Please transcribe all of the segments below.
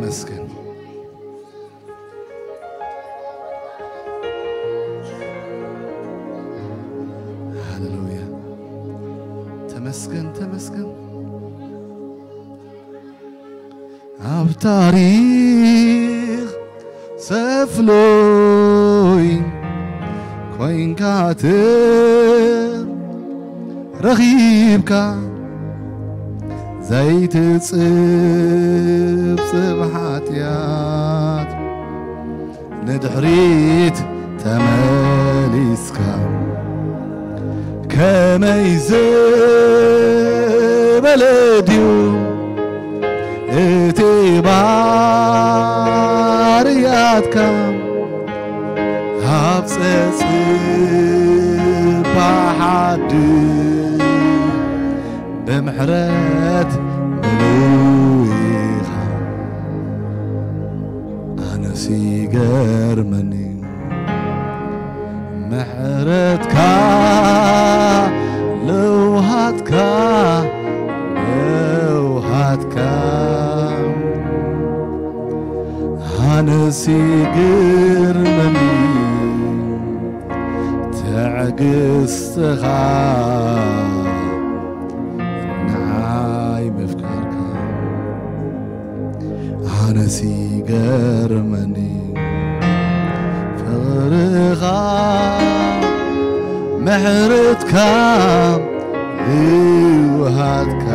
ተመስገን። ሃሌሉያ። ተመስገን፣ ተመስገን። ኣብ ታሪኽ ሰፍሎይ ኮይንካ ትረኺብካ ዘይትጽብጽብ ሓጢኣት ንድሕሪት ተመሊስካ ከመይ ዝበለ ድዩ እቲ ባርያትካ ኣብ ጸጽባ ሓድሽ ብምሕረት ምሉእ ኢኻ። ኣነስ ይገርመኒ ምሕረትካ ለውሃትካ ለውሃትካ ኣነስ ይገርመኒ ትዕግስትኻ ንዓይ ምፍቃርካ ኣነስ ይገርመኒ ፍቕርኻ ምሕረትካ ልውሃትካ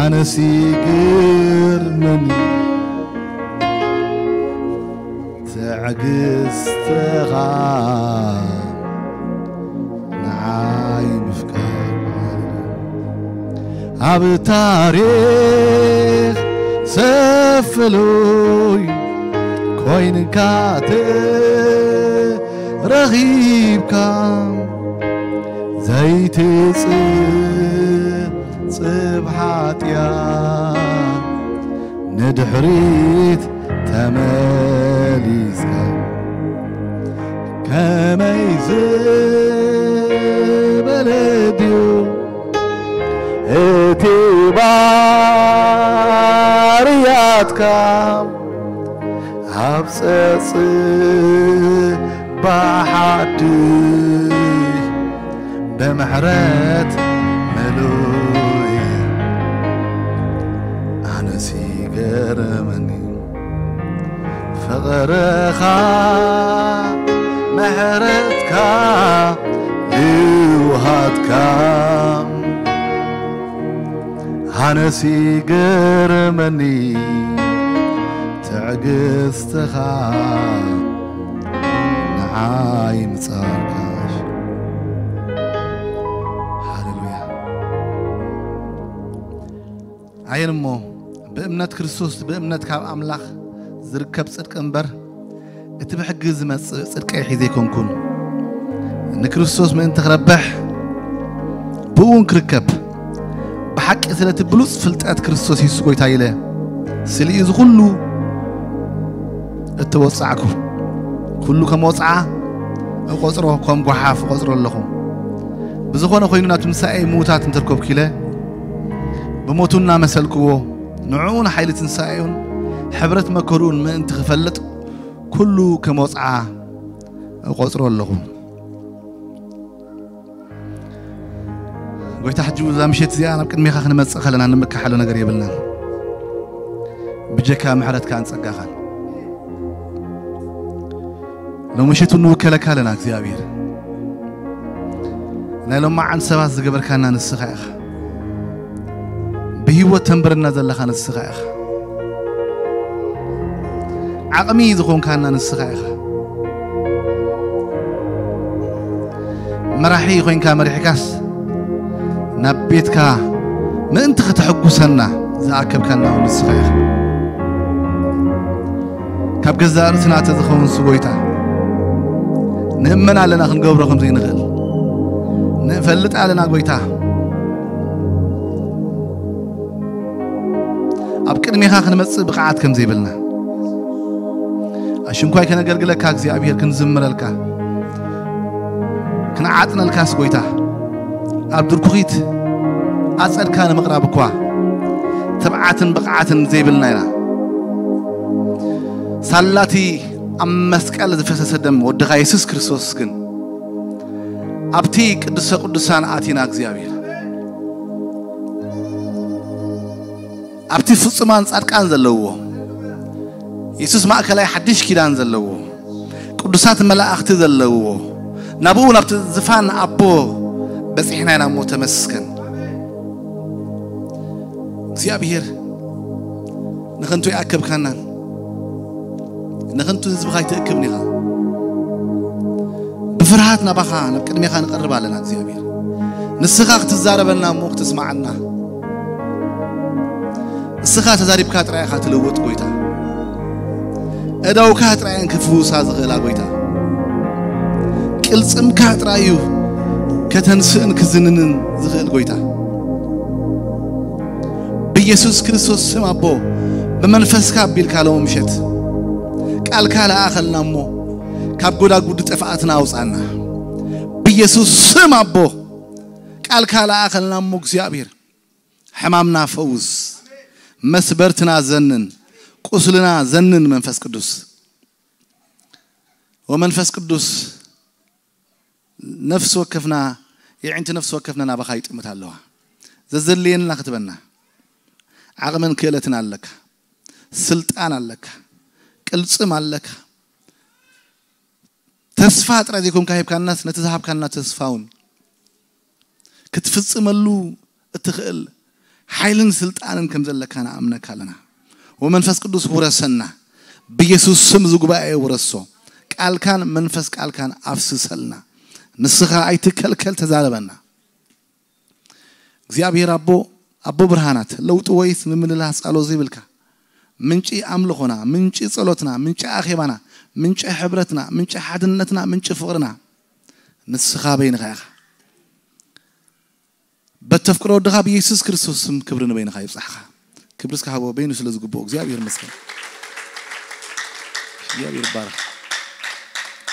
ኣነስ ይገርመኒ ትዕግስትኻ ንዓይ ምፍቃር ኣብ ታሪኽ ሰፍሉይ ኮይንካ ተረኺብካ ዘይትጽብጽብ ሓጢኣት ንድሕሪት ተመሊስካ ከመይ ዝበለ ድዩ እቲ ባርያትካ ኣብ ጸጽባ ሓድሽ ብምሕረት ምሉእ ኣነስ ይገርመኒ ፍቕርኻ ምሕረትካ ልውሃትካ ኣነስ ይገርመኒ ትዕግስትኻ ንዓይ ምጻርካሽ ሃሌሉያ ኣየን እሞ ብእምነት ክርስቶስ ብእምነት ካብ ኣምላኽ ዝርከብ ጽድቂ እምበር እቲ ብሕጊ ዝመጽእ ጽድቀይ ሒዘ ኣይኮንኩን ንክርስቶስ ምእንቲ ክረብሕ ብእውን ክርከብ ብሓቂ ስለቲ ብሉጽ ፍልጠት ክርስቶስ የሱስ ጎይታ ኢለ ስልዩ እዚ ኩሉ እተወጻዕኩ ኩሉ ከም ወጽዓ እቆጽሮ ከም ጓሓፍ እቆጽሮ ኣለኹ ብዝኾነ ኮይኑ ናብ ትንሳኤ ምዉታት እንተርከብኩ ኢለ ብሞቱ እናመሰልክዎ ንዕኡን ሓይሊ ትንሳኤኡን ሕብረት መከርኡን ምእንቲ ክፈልጥ ኩሉ ከም ወጽዓ እቆጽሮ ኣለኹ ጎይታ ሕጂ እዛ ምሸት እዚኣ ናብ ቅድሜኻ ክንመጽእ ከለና ንምካሓሉ ነገር የብልናን ብጀካ ምሕረትካን ጸጋኻን ሎምሸቱ ንውከለካ ኣለና እግዚኣብሔር ናይ ሎማዓን ሰባት ዝገበርካና ንስኻ ኢኻ ብህይወት ተንብረና ዘለኻ ንስኻ ኢኻ ዓቕሚ ዝኾንካና ንስኻ ኢኻ መራሒ ኮይንካ መሪሕካስ ናብ ቤትካ ምእንቲ ከተሐጉሰና ዝኣከብካና ንስኻ ኢኻ ካብ ገዛእ ርእስና ተዝኸውን ስጎይታ ንእመን ኣለና ክንገብሮ ከም ዘይንኽእል ንፈልጥ ኣለና ጎይታ ኣብ ቅድሜኻ ክንመጽእ ብቕዓት ከም ዘይብልና ኣሽንኳይ ከነገልግለካ እግዚኣብሔር ክንዝምረልካ ክንዓጥነልካስ ጎይታ ኣብ ድርኩኺት ኣጸድካ ንምቕራብ እኳ ትብዓትን ብቕዓትን ዘይብልና ኢና። ሳላቲ ኣብ መስቀል ዝፈሰሰ ደም ወድኻ የሱስ ክርስቶስ ግን ኣብቲ ቅዱሰ ቅዱሳን ኣቲና እግዚኣብሔር ኣብቲ ፍጹማን ጻድቃን ዘለዎ የሱስ ማእከላይ ሓድሽ ኪዳን ዘለዎ ቅዱሳት መላእኽቲ ዘለዎ ናብኡ ናብቲ ዝፋን ኣቦ በጺሕና ኢና እሞ ተመስገን። እግዚኣብሔር ንኸንቱ ይኣከብካናን ንኸንቱ ህዝብኻ ኣይትእክብን ኢኻ። ብፍርሃት ናባኻ ናብ ቅድሜኻ ንቐርብ ኣለና እግዚኣብሔር። ንስኻ ክትዛረበና እሞ ክትስማዓና። ንስኻ ተዛሪብካ ጥራይ ኢኻ ትልውጥ ጎይታ። እዳውካ ጥራይ እየን ክፍውሳ ዝኽእላ ጎይታ። ቅልጽምካ ጥራይ እዩ ከተንስእን ክዝንንን ዝኽእል ጎይታ። ብኢየሱስ ክርስቶስ ስም ኣቦ ብመንፈስካ ኣቢልካ ሎም ምሸት ቃልካ ለኣኸልና እሞ ካብ ጎዳጉዲ ጥፍኣትና ኣውጻና። ብኢየሱስ ስም ኣቦ ቃልካ ለኣኸልና እሞ እግዚኣብሔር ሕማምና ፈውስ፣ መስበርትና ዘንን፣ ቁስልና ዘንን መንፈስ ቅዱስ። ወመንፈስ ቅዱስ ነፍሲ ወከፍና የዒንቲ ነፍሲ ወከፍና ናባኻ ይጥምት ኣለዋ። ዘዘልየና ክትበና ዓቕምን ክእለትን ኣለካ፣ ስልጣን ኣለካ፣ ቅልጽም ኣለካ። ተስፋ ጥራይ ዘይኮንካ ሂብካናስ ነቲ ዝሃብካና ተስፋ እውን ክትፍጽመሉ እትኽእል ሓይልን ስልጣንን ከም ዘለካ ንኣምነካ ኣለና። ወመንፈስ ቅዱስ ውረሰና። ብኢየሱስ ስም እዚ ጉባኤ ውረሶ። ቃልካን መንፈስ ቃልካን ኣፍስሰልና። ንስኻ ኣይትከልከል ተዛረበና። እግዚኣብሔር ኣቦ ኣቦ ብርሃናት ለውጢ ወይስ ምምልላስ ጸሎ ዘይብልካ ምንጪ ኣምልኾና ምንጪ ጸሎትና ምንጪ ኣኼባና ምንጪ ሕብረትና ምንጪ ሓድነትና ምንጪ ፍቕርና ንስኻ በይንኻ ኢኻ። በተፍቅሮ ወድኻ ብኢየሱስ ክርስቶስ ስም ክብሪ ንበይንኻ ይብጻሕኻ። ክብሪ እስካ ሃቦ በይኑ ስለ ዝግብኦ እግዚኣብሔር ይመስገን። እግዚኣብሔር ይባረኽ።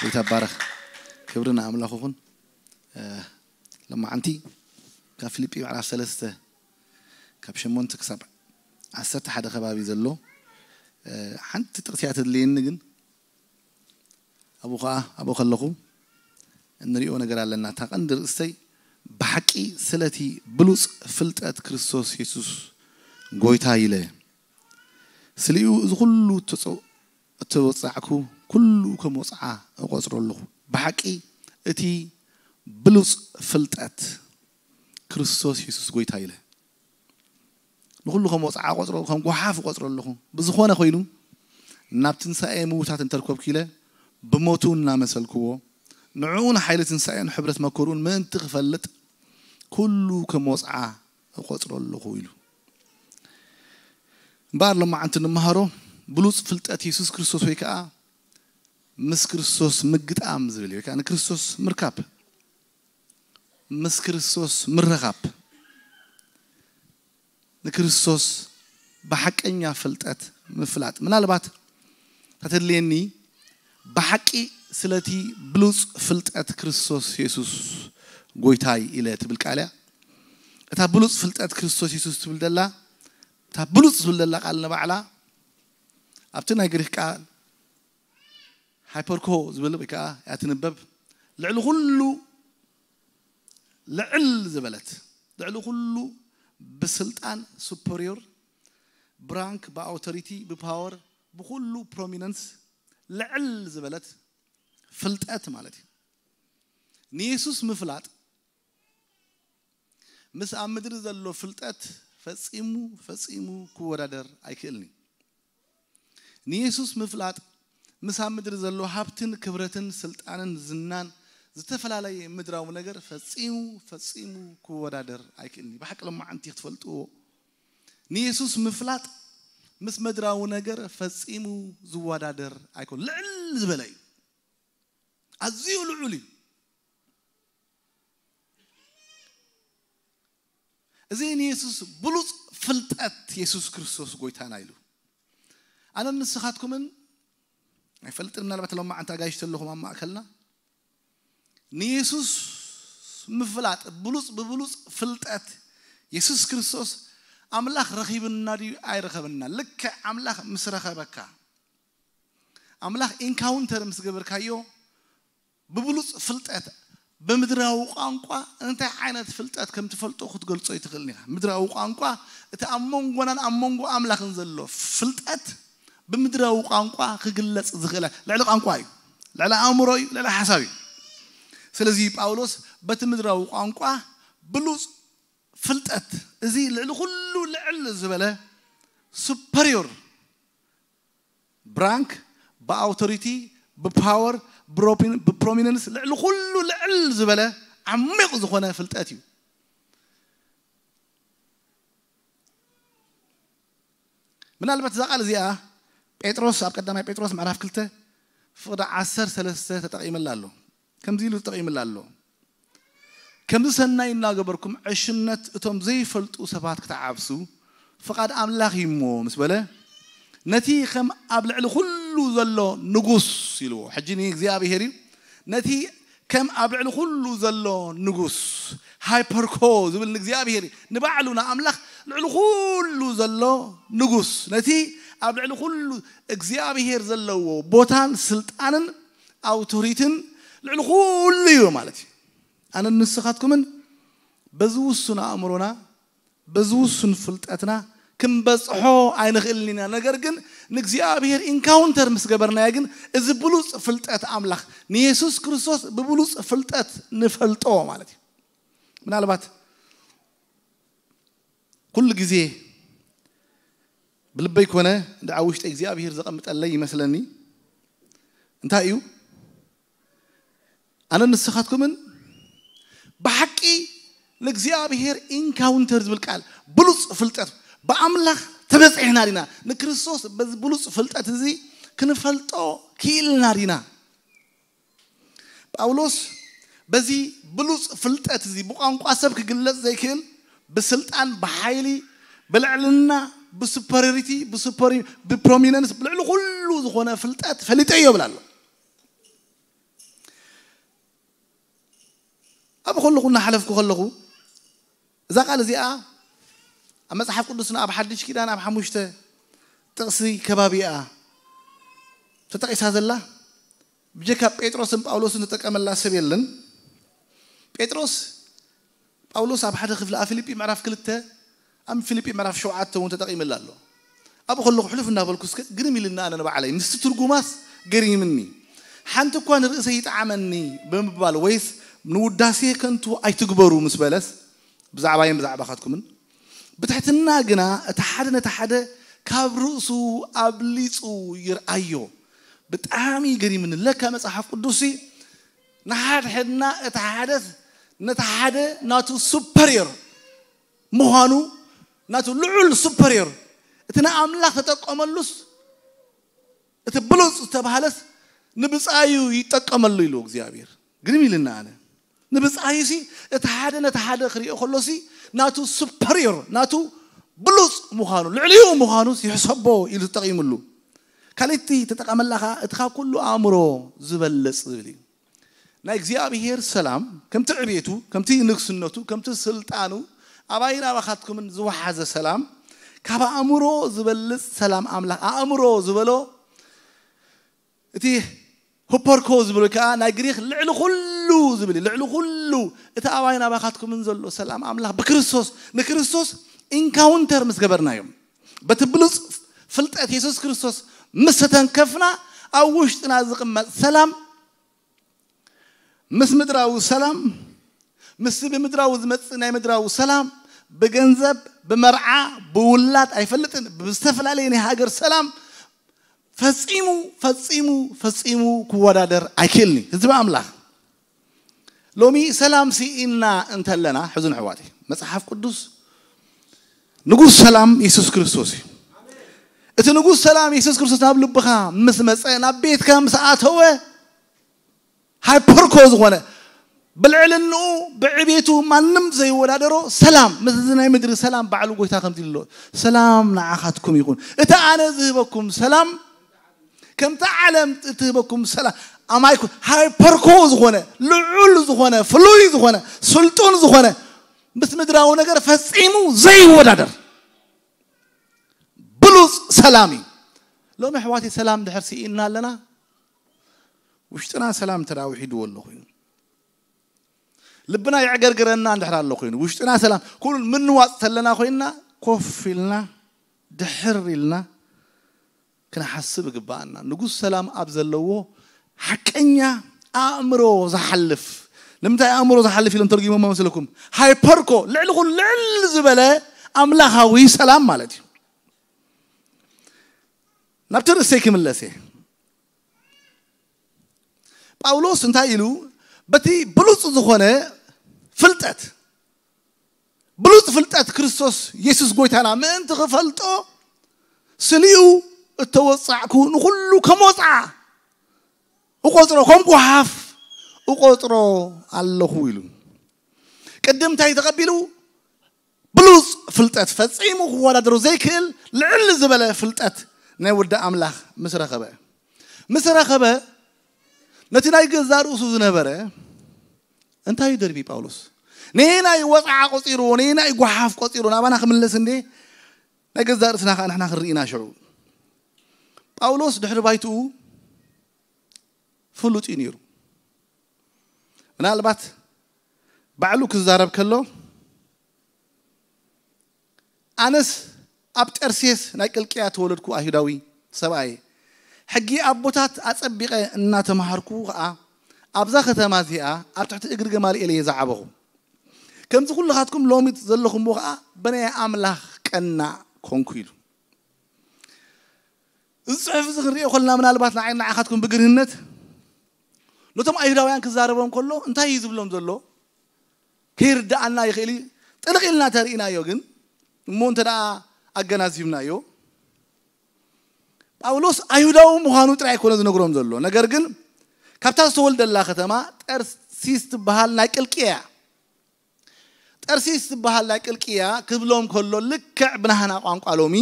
ጌታ ይባረኽ። ክብሪ ንኣምላኽ ይኹን። እ፣ ለማዓንቲ ካብ ፊልጲ ምዕራፍ ሰለስተ ካብ ሸሞንተ ክሳብ ዓሰርተ ሓደ ከባቢ ዘሎ፣ እ፣ ሓንቲ ጥቕሲ እያ ተድልየኒ፣ ግን ኣብኡ ኸዓ ኣብኡ ከለኹ እንሪኦ ነገር ኣለና። እታ ቀንዲ ርእስተይ ብሓቂ ስለቲ ብሉጽ ፍልጠት ክርስቶስ የሱስ ጎይታ ኢለ ስሊኡ እዚ ኩሉ እተጸ-፣ እተወጻዕኩ ኩሉ ከም ወጽዓ እቆጽሮ ኣለኹ። ብሓቂ እቲ ብሉጽ ፍልጠት ክርስቶስ የሱስ ጎይታ ኢለ ንኹሉ ከም ወጽዓ ቆጽሮ፣ ከም ጓሓፍ ቆጽሮ ኣለኹ። ብዝኾነ ኮይኑ ናብ ትንሳኤ ምውታት እንተርከብኩ ኢለ ብሞቱ እናመሰልክዎ ንዕኡ ንሓይሊ ትንሳኤን ሕብረት መከሩን ምእንቲ ክፈልጥ ኩሉ ከም ወጽዓ እቆጽሮ ኣለኹ ኢሉ። እምበኣር ሎማዓንቲ እንመሃሮ ብሉጽ ፍልጠት የሱስ ክርስቶስ ወይ ከዓ ምስ ክርስቶስ ምግጣም ዝብል እዩ። ወይ ከዓ ንክርስቶስ ምርካብ፣ ምስ ክርስቶስ ምርኻብ፣ ንክርስቶስ ብሓቀኛ ፍልጠት ምፍላጥ። ምናልባት ተተድልየኒ ብሓቂ ስለቲ ብሉጽ ፍልጠት ክርስቶስ የሱስ ጎይታይ ኢለ ትብል ቃል እያ። እታ ብሉጽ ፍልጠት ክርስቶስ የሱስ ትብል ደላ፣ እታ ብሉጽ ትብል ደላ ቃል ንባዕላ ኣብቲ ናይ ግሪክ ቃል ሃይፐርኮ ዝብል ወይ ከዓ እያ ትንበብ። ልዕሊ ኩሉ ልዕል ዝበለት፣ ልዕሊ ኩሉ ብስልጣን ሱፐሪዮር፣ ብራንክ፣ ብኣውቶሪቲ፣ ብፓወር፣ ብኩሉ ፕሮሚነንስ ልዕል ዝበለት ፍልጠት ማለት እዩ። ንየሱስ ምፍላጥ ምስ ኣብ ምድሪ ዘሎ ፍልጠት ፈጺሙ፣ ፈጺሙ ክወዳደር ኣይክእልን እዩ። ንየሱስ ምፍላጥ ምስ ኣብ ምድሪ ዘሎ ሃብትን ክብረትን ስልጣንን ዝናን ዝተፈላለየ ምድራዊ ነገር ፈጺሙ፣ ፈጺሙ ክወዳደር ኣይክእልን እዩ። ብሓቂ ሎማዓንቲ ክትፈልጥዎ፣ ንየሱስ ምፍላጥ ምስ ምድራዊ ነገር ፈጺሙ ዝወዳደር ኣይኮን። ልዕል ዝበለ እዩ። ኣዝዩ ልዑል እዩ። እዚ ንየሱስ ብሉጽ ፍልጠት የሱስ ክርስቶስ ጎይታና ኢሉ። ኣነን ንስኻትኩምን ኣይፈልጥን፣ ምናልባት ሎማዓንቲ ኣጋይሽ ተለኹም ኣብ ማእከልና፣ ንየሱስ ምፍላጥ ብሉጽ፣ ብብሉጽ ፍልጠት የሱስ ክርስቶስ ኣምላኽ ረኺብና ድዩ ኣይረኸብና? ልክዕ ኣምላኽ ምስ ረኸበካ፣ ኣምላኽ ኢንካውንተር ምስ ገበርካዮ፣ ብብሉጽ ፍልጠት፣ ብምድራዊ ቋንቋ እንታይ ዓይነት ፍልጠት ከም ትፈልጦ ክትገልጾ ኣይትኽእልን ኢኻ። ምድራዊ ቋንቋ፣ እቲ ኣብ መንጎናን ኣብ መንጎ ኣምላኽን ዘሎ ፍልጠት ብምድራዊ ቋንቋ ክግለጽ ዝኽእል፣ ልዕሊ ቋንቋ እዩ፣ ልዕሊ ኣእምሮ እዩ፣ ልዕሊ ሓሳብ እዩ። ስለዚ ጳውሎስ በቲ ምድራዊ ቋንቋ ብሉጽ ፍልጠት፣ እዚ ልዕሊ ኩሉ ልዕል ዝበለ፣ ሱፐሪዮር ብራንክ፣ ብኣውቶሪቲ፣ ብፓወር፣ ብፕሮሚነንስ፣ ልዕሊ ኩሉ ልዕል ዝበለ ዓሚቕ ዝኾነ ፍልጠት እዩ። ምናልባት እዛ ቃል እዚኣ ጴጥሮስ ኣብ ቀዳማይ ጴጥሮስ ምዕራፍ ክልተ ፍቕዲ ዓሰርተ ሰለስተ ተጠቒምላ ኣሎ። ከምዚ ኢሉ ተጠቒምላ ኣሎ። ከምዚ ሰናይ እናገበርኩም ዕሽነት እቶም ዘይፈልጡ ሰባት ክትዓብሱ ፍቓድ ኣምላኽ እዩ እሞ ምስ በለ፣ ነቲ ከም ኣብ ልዕሊ ኩሉ ዘሎ ንጉስ ኢልዎ። ሕጂ ንእግዚኣብሔር እዩ። ነቲ ከም ኣብ ልዕሊ ኩሉ ዘሎ ንጉስ፣ ሃይፐርኮ ዝብል ንእግዚኣብሔር እዩ። ንባዕሉ ንኣምላኽ ልዕሊ ኩሉ ዘሎ ንጉስ፣ ነቲ ኣብ ልዕሊ ኩሉ እግዚኣብሔር ዘለዎ ቦታን ስልጣንን ኣውቶሪትን ልዕሊ ኩሉ እዩ ማለት እዩ። ኣነን ንስኻትኩምን በዚ ውሱን ኣእምሮና፣ በዚ ውሱን ፍልጠትና ክንበጽሖ ኣይንኽእልን ኢና። ነገር ግን ንእግዚኣብሔር ኢንካውንተር ምስ ገበርናዮ ግን፣ እዚ ብሉጽ ፍልጠት ኣምላኽ፣ ንየሱስ ክርስቶስ ብብሉጽ ፍልጠት ንፈልጦ ማለት እዩ። ምናልባት ኩሉ ግዜ ብልበይ ኮነ ደኣ ውሽጢ እግዚኣብሔር ዘቐምጠለይ ይመስለኒ። እንታይ እዩ? ኣነ ንስኻትኩምን ብሓቂ ንእግዚኣብሔር ኢንካውንተር ዝብል ቃል፣ ብሉጽ ፍልጠት፣ ብኣምላኽ ተበጺሕና ዲና? ንክርስቶስ በዚ ብሉጽ ፍልጠት እዚ ክንፈልጦ ክኢልና ዲና? ጳውሎስ በዚ ብሉጽ ፍልጠት እዚ፣ ብቋንቋ ሰብ ክግለጽ ዘይክእል፣ ብስልጣን፣ ብሓይሊ፣ ብልዕልና፣ ብሱፐሪዮሪቲ፣ ብሱፐሪ-፣ ብፕሮሚነንስ፣ ብልዕሊ ኩሉ ዝኾነ ፍልጠት ፈሊጠ እዮ ይብል ኣሎ። ኣብ ከለኹ እናሓለፍኩ ከለኹ፣ እዛ ቃል እዚኣ ኣብ መጽሓፍ ቅዱስና ኣብ ሓድሽ ኪዳን ኣብ ሓሙሽተ ጥቕሲ ከባቢ እያ ተጠቒሳ ዘላ። ብጀካ ጴጥሮስን ጳውሎስን ዝጠቀመላ ሰብ የለን። ጴጥሮስ፣ ጳውሎስ ኣብ ሓደ ክፍሊ፣ ኣብ ፊልጲ ምዕራፍ ክልተ፣ ኣብ ፊልጲ ምዕራፍ ሸውዓተ እውን ተጠቒምላ ኣሎ። ኣብኡ ከለኹ ሕልፍ እናበልኩ እስከ ግርም ኢልና ኣነ ንባዕለይ፣ ምስቲ ትርጉማስ ገሪምኒ። ሓንቲ እኳ ንርእሰይ ይጥዓመኒ ብምባል ወይስ ንውዳሴ ከንቱ ኣይትግበሩ ምስ በለስ፣ ብዛዕባይን ብዛዕባኻትኩምን፣ ብትሕትና ግና እቲ ሓደ ነቲ ሓደ ካብ ርእሱ ኣብሊጹ ይርኣዮ። ብጣዕሚ ገሪምኒ። ለካ መጽሓፍ ቅዱስሲ ንሓድሕድና እቲ ሓደ ነቲ ሓደ ናቱ ሱፐሪዮር ምዃኑ፣ ናቱ ልዑል ሱፐሪዮር፣ እቲ ንኣምላኽ ተጠቀመሉስ፣ እቲ ብሉጽ ዝተባህለስ ንብጻዩ ይጠቀመሉ ኢሉ እግዚኣብሔር። ግርም ኢልና ኣነ። ንብጻዩሲ እቲ ሓደ ነቲ ሓደ ክሪኦ ከሎሲ ናቱ ሱፐሪዮር፣ ናቱ ብሉጽ ምዃኑ፣ ልዕሊኡ ምዃኑስ ይሕሰቦ ኢሉ ተጠቒምሉ። ካልእቲ ተጠቐመላ ኸኣ እቲ ካብ ኩሉ ኣእምሮ ዝበልጽ ዝብል እዩ። ናይ እግዚኣብሔር ሰላም ከምቲ ዕቤቱ፣ ከምቲ ንግስነቱ፣ ከምቲ ስልጣኑ ኣባይን ኣባኻትኩምን ዝወሓዘ ሰላም፣ ካብ ኣእምሮ ዝበልጽ ሰላም ኣምላኽ፣ ኣእምሮ ዝበሎ እቲ ሁፐርኮ ዝብል ከኣ ናይ ግሪኽ ልዕሊ ኩሉ ዝብል እዩ። ልዕሊ ኩሉ እቲ ኣባይን ኣባኻትኩምን ዘሎ ሰላም ኣምላኽ ብክርስቶስ፣ ንክርስቶስ ኢንካውንተር ምስ ገበርናዮም፣ በቲ ብሉጽ ፍልጠት የሱስ ክርስቶስ ምስ ተተንከፍና፣ ኣብ ውሽጥና ዝቕመጥ ሰላም፣ ምስ ምድራዊ ሰላም፣ ምስቲ ብምድራዊ ዝመጽእ ናይ ምድራዊ ሰላም፣ ብገንዘብ፣ ብመርዓ፣ ብውላድ ኣይፈልጥን፣ ብዝተፈላለየ ናይ ሃገር ሰላም ፈጺሙ፣ ፈጺሙ፣ ፈጺሙ ክወዳደር ኣይክእልን እዩ። ህዝቢ ኣምላኽ፣ ሎሚ ሰላም ስኢና እንተለና፣ ሕዙን ኣሕዋተይ፣ መጽሓፍ ቅዱስ ንጉስ ሰላም የሱስ ክርስቶስ እዩ። እቲ ንጉስ ሰላም የሱስ ክርስቶስ ናብ ልብኻ ምስ መጸ፣ ናብ ቤትካ ምስ ኣተወ፣ ሃይፐርኮ ዝኾነ፣ ብልዕልንኡ፣ ብዕቤቱ ማንም ዘይወዳደሮ ሰላም፣ ምስዚ ናይ ምድሪ ሰላም ባዕሉ ጎይታ ከምዚ ኢሉ ኣሎ፣ "ሰላም ንዓኻትኩም ይኹን። እቲ ኣነ ዝህበኩም ሰላም፣ ከምቲ ዓለም እትህበኩም ሰላም ኣማይኩ"፣ ሃይፐርኮ ዝኾነ፣ ልዑል ዝኾነ፣ ፍሉይ ዝኾነ፣ ስልጡን ዝኾነ፣ ምስ ምድራዊ ነገር ፈጺሙ ዘይወዳደር። ሰላም እዩ። ሎሚ ኣሕዋተይ ሰላም ድሕር ስኢንና ኣለና። ውሽጥና ሰላም ተዳውሒድዎ ኣሎ ኮይኑ፣ ልብና የዕገርግረና እንድሕር ኣሎ ኮይኑ፣ ውሽጥና ሰላም ኩሉ ምንዋፅ ተለና ኮይንና፣ ኮፍ ኢልና ድሕር ኢልና ክንሓስብ ይግባኣና። ንጉስ ሰላም ኣብ ዘለዎ ሓቀኛ ኣእምሮ ዝሓልፍ። ንምንታይ ኣእምሮ ዝሓልፍ ኢሎም ተርጉሞሞ መስለኩም? ሃይፐርኮ፣ ልዕሊ ኩሉ ልዕል ዝበለ ኣምላኻዊ ሰላም ማለት እዩ። ናብቲ ርእሰይ ክምለስ እየ። ጳውሎስ እንታይ ኢሉ? በቲ ብሉፅ ዝኾነ ፍልጠት፣ ብሉፅ ፍልጠት ክርስቶስ የሱስ ጎይታና ምእንቲ ክፈልጦ፣ ስሊኡ እተወፃዕኩ ንኹሉ ከም ወፅዓ እቆፅሮ፣ ከም ጓሓፍ እቆፅሮ ኣለኹ ኢሉ። ቅድም እንታይ ተቐቢሉ? ብሉፅ ፍልጠት፣ ፈፂሙ ክወዳደሮ ዘይክእል ልዕል ዝበለ ፍልጠት ናይ ወዲ ኣምላኽ ምስ ረኸበ፣ ምስ ረኸበ፣ ነቲ ናይ ገዛእ ርእሱ ዝነበረ እንታይ እዩ ደርቢ ጳውሎስ? ነየናይ ወፅዓ ቆፂርዎ፣ ነየናይ ጓሓፍ ቆፂርዎ? ናባና ክምለስ እንዴ? ናይ ገዛእ ርእስና ከዓ ንሕና ክንርኢ ኢና ሽዑ። ጳውሎስ ድሕሪ ባይትኡ ፍሉጥ እዩ ነይሩ። ምናልባት ባዕሉ ክዛረብ ከሎ፣ ኣነስ ኣብ ጠርሴስ ናይ ቅልቅያ ተወለድኩ ኣይሁዳዊ ሰብኣየ። ሕጊ ኣቦታት ኣጸቢቐ እናተምሃርኩ ኸኣ ኣብዛ ከተማ እዚኣ ኣብ ትሕቲ እግሪ ገማልኤል እየ ዝዓበኹ። ከምዚ ኩልኻትኩም ሎሚ ዘለኹምዎ ኸኣ ብናይ ኣምላኽ ቀናእ ኮንኩ ኢሉ። እዚ ጽሑፍ እዚ ክንሪኦ ከለና ምናልባት ንዓይ ንዓኻትኩም ብግርህነት ነቶም ኣይሁዳውያን ክዛረቦም ከሎ እንታይ እዩ ዝብሎም ዘሎ? ከይርድኣና ይኽእል እዩ። ጥልቕ ኢልና ተርኢናዮ ግን እሞ እንተ ደኣ ኣገናዚብናዮ ጳውሎስ ኣይሁዳዊ ምዃኑ ጥራይ ኣይኮነ ዝነግሮም ዘሎ። ነገር ግን ካብታ ዝተወልደላ ከተማ ጠርሲስ ትበሃል ናይ ቅልቅያ፣ ጠርሲስ ትበሃል ናይ ቅልቅያ ክብሎም ከሎ ልክዕ ብናህና ቋንቋ ሎሚ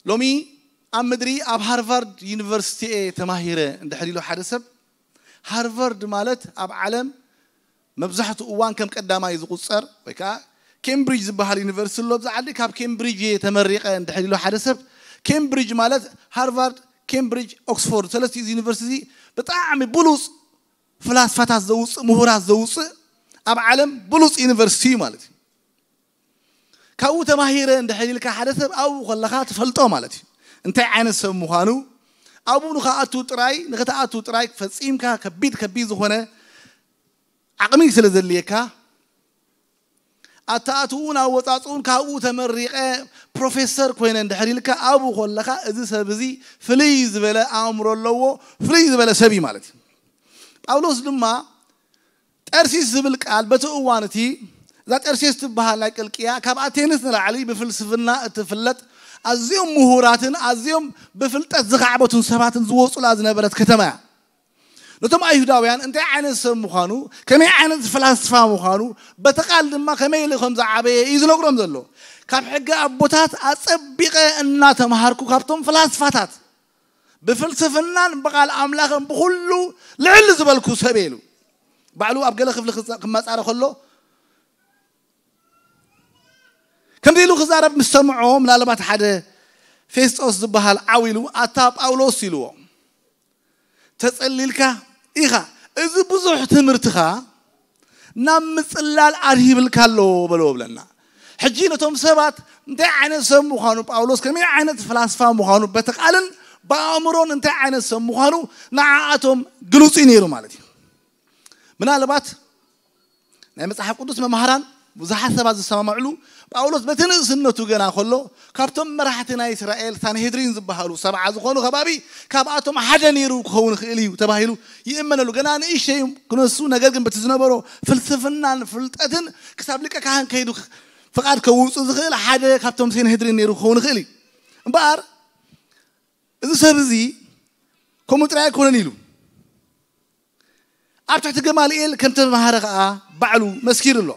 ሎሚ ኣብ ምድሪ ኣብ ሃርቫርድ ዩኒቨርሲቲ እየ ተማሂረ እንድሕር ኢሉ ሓደ ሰብ፣ ሃርቫርድ ማለት ኣብ ዓለም መብዛሕትኡ እዋን ከም ቀዳማይ ዝቑጸር ወይ ከዓ ኬምብሪጅ ዝበሃል ዩኒቨርሲቲ ኣሎ ኣብዚ ዓዲ፣ ካብ ኬምብሪጅ እየ ተመሪቐ እንድሕር ኢሉ ሓደ ሰብ፣ ኬምብሪጅ ማለት ሃርቫርድ፣ ኬምብሪጅ፣ ኦክስፎርድ ሰለስቲኡ ዩኒቨርሲቲ ብጣዕሚ ብሉፅ ፍላስፋታት ዘውፅእ፣ ምሁራት ዘውፅእ፣ ኣብ ዓለም ብሉፅ ዩኒቨርሲቲ እዩ ማለት እዩ። ካብኡ ተማሂረ እንድሕር ኢልካ ሓደ ሰብ ኣብኡ ከለኻ ትፈልጦ ማለት እዩ። እንታይ ዓይነት ሰብ ምዃኑ ኣብኡ ንኽኣቱ ጥራይ፣ ንኽትኣቱ ጥራይ ፈጺምካ ከቢድ ከቢድ ዝኾነ ዓቕሚ ስለ ዘድልየካ ኣተኣትኡን ኣወጻጽኡን ካብኡ ተመሪቐ ፕሮፌሰር ኮይነ እንድሕር ኢልካ ኣብኡ ከለኻ እዚ ሰብ እዚ ፍልይ ዝበለ ኣእምሮ ኣለዎ፣ ፍልይ ዝበለ ሰብ እዩ ማለት እዩ። ጳውሎስ ድማ ጠርሲስ ዝብል ቃል በቲ እዋን እቲ እዛ ጠርሴስ ትበሃል ናይ ቅልቅያ ካብ ኣቴንስ ንላዕሊ ብፍልስፍና እትፍለጥ ኣዝዮም ምሁራትን ኣዝዮም ብፍልጠት ዝኻዕበቱን ሰባትን ዝወፁላ ዝነበረት ከተማ እያ። ነቶም ኣይሁዳውያን እንታይ ዓይነት ሰብ ምዃኑ፣ ከመይ ዓይነት ፈላስፋ ምዃኑ፣ በቲ ቃል ድማ ከመይ ኢሉ ከም ዝዓበየ እዩ ዝነግሮም ዘሎ። ካብ ሕጊ ኣቦታት ኣጸቢቐ እናተምሃርኩ ካብቶም ፈላስፋታት ብፍልስፍናን ብቓል ኣምላኽን ብኹሉ ልዕል ዝበልኩ ሰብ እየ ኢሉ። ባዕሉ ኣብ ገለ ክፍሊ ክዛ- ክመጻረ ከሎ ከምዚ ኢሉ ክዛረብ ምስ ሰምዖ፣ ምናልባት ሓደ ፌስጦስ ዝበሃል ዓው ኢሉ፣ ኣታ ጳውሎስ ኢልዎ፣ ተጸሊልካ ኢኻ፣ እዚ ብዙሕ ትምህርትኻ ናብ ምጽላል ኣድሂብልካ ኣሎ በሎ ብለና። ሕጂ ነቶም ሰባት እንታይ ዓይነት ሰብ ምዃኑ ጳውሎስ፣ ከመይ ዓይነት ፍላስፋ ምዃኑ በቲ ቃልን ብኣእምሮን እንታይ ዓይነት ሰብ ምዃኑ ንዓኣቶም ግሉጽ እዩ ነይሩ ማለት እዩ። ምናልባት ናይ መጽሓፍ ቅዱስ መምሃራን ብዙሓት ሰባት ዝሰማምዕሉ፣ ጳውሎስ በቲ ንእስነቱ ገና ከሎ ካብቶም መራሕቲ ናይ እስራኤል ሳንሄድሪን ዝበሃሉ ሰብዓ ዝኾኑ ከባቢ ካብኣቶም ሓደ ነይሩ ክኸውን ይኽእል እዩ ተባሂሉ ይእመነሉ። ገና ንእሽተይ ክነሱ፣ ነገር ግን በቲ ዝነበሮ ፍልስፍናን ፍልጠትን ክሳብ ሊቀ ካህን ከይዱ ፍቓድ ከውፅእ ዝኽእል ሓደ ካብቶም ሳንሄድሪን ነይሩ ክኸውን ይኽእል እዩ። እምበኣር እዚ ሰብ እዚ ከምኡ ጥራይ ኣይኮነን ኢሉ ኣብ ትሕቲ ገማልኤል ከም ተማሃረ ኸዓ ባዕሉ መስኪሩ ኣሎ።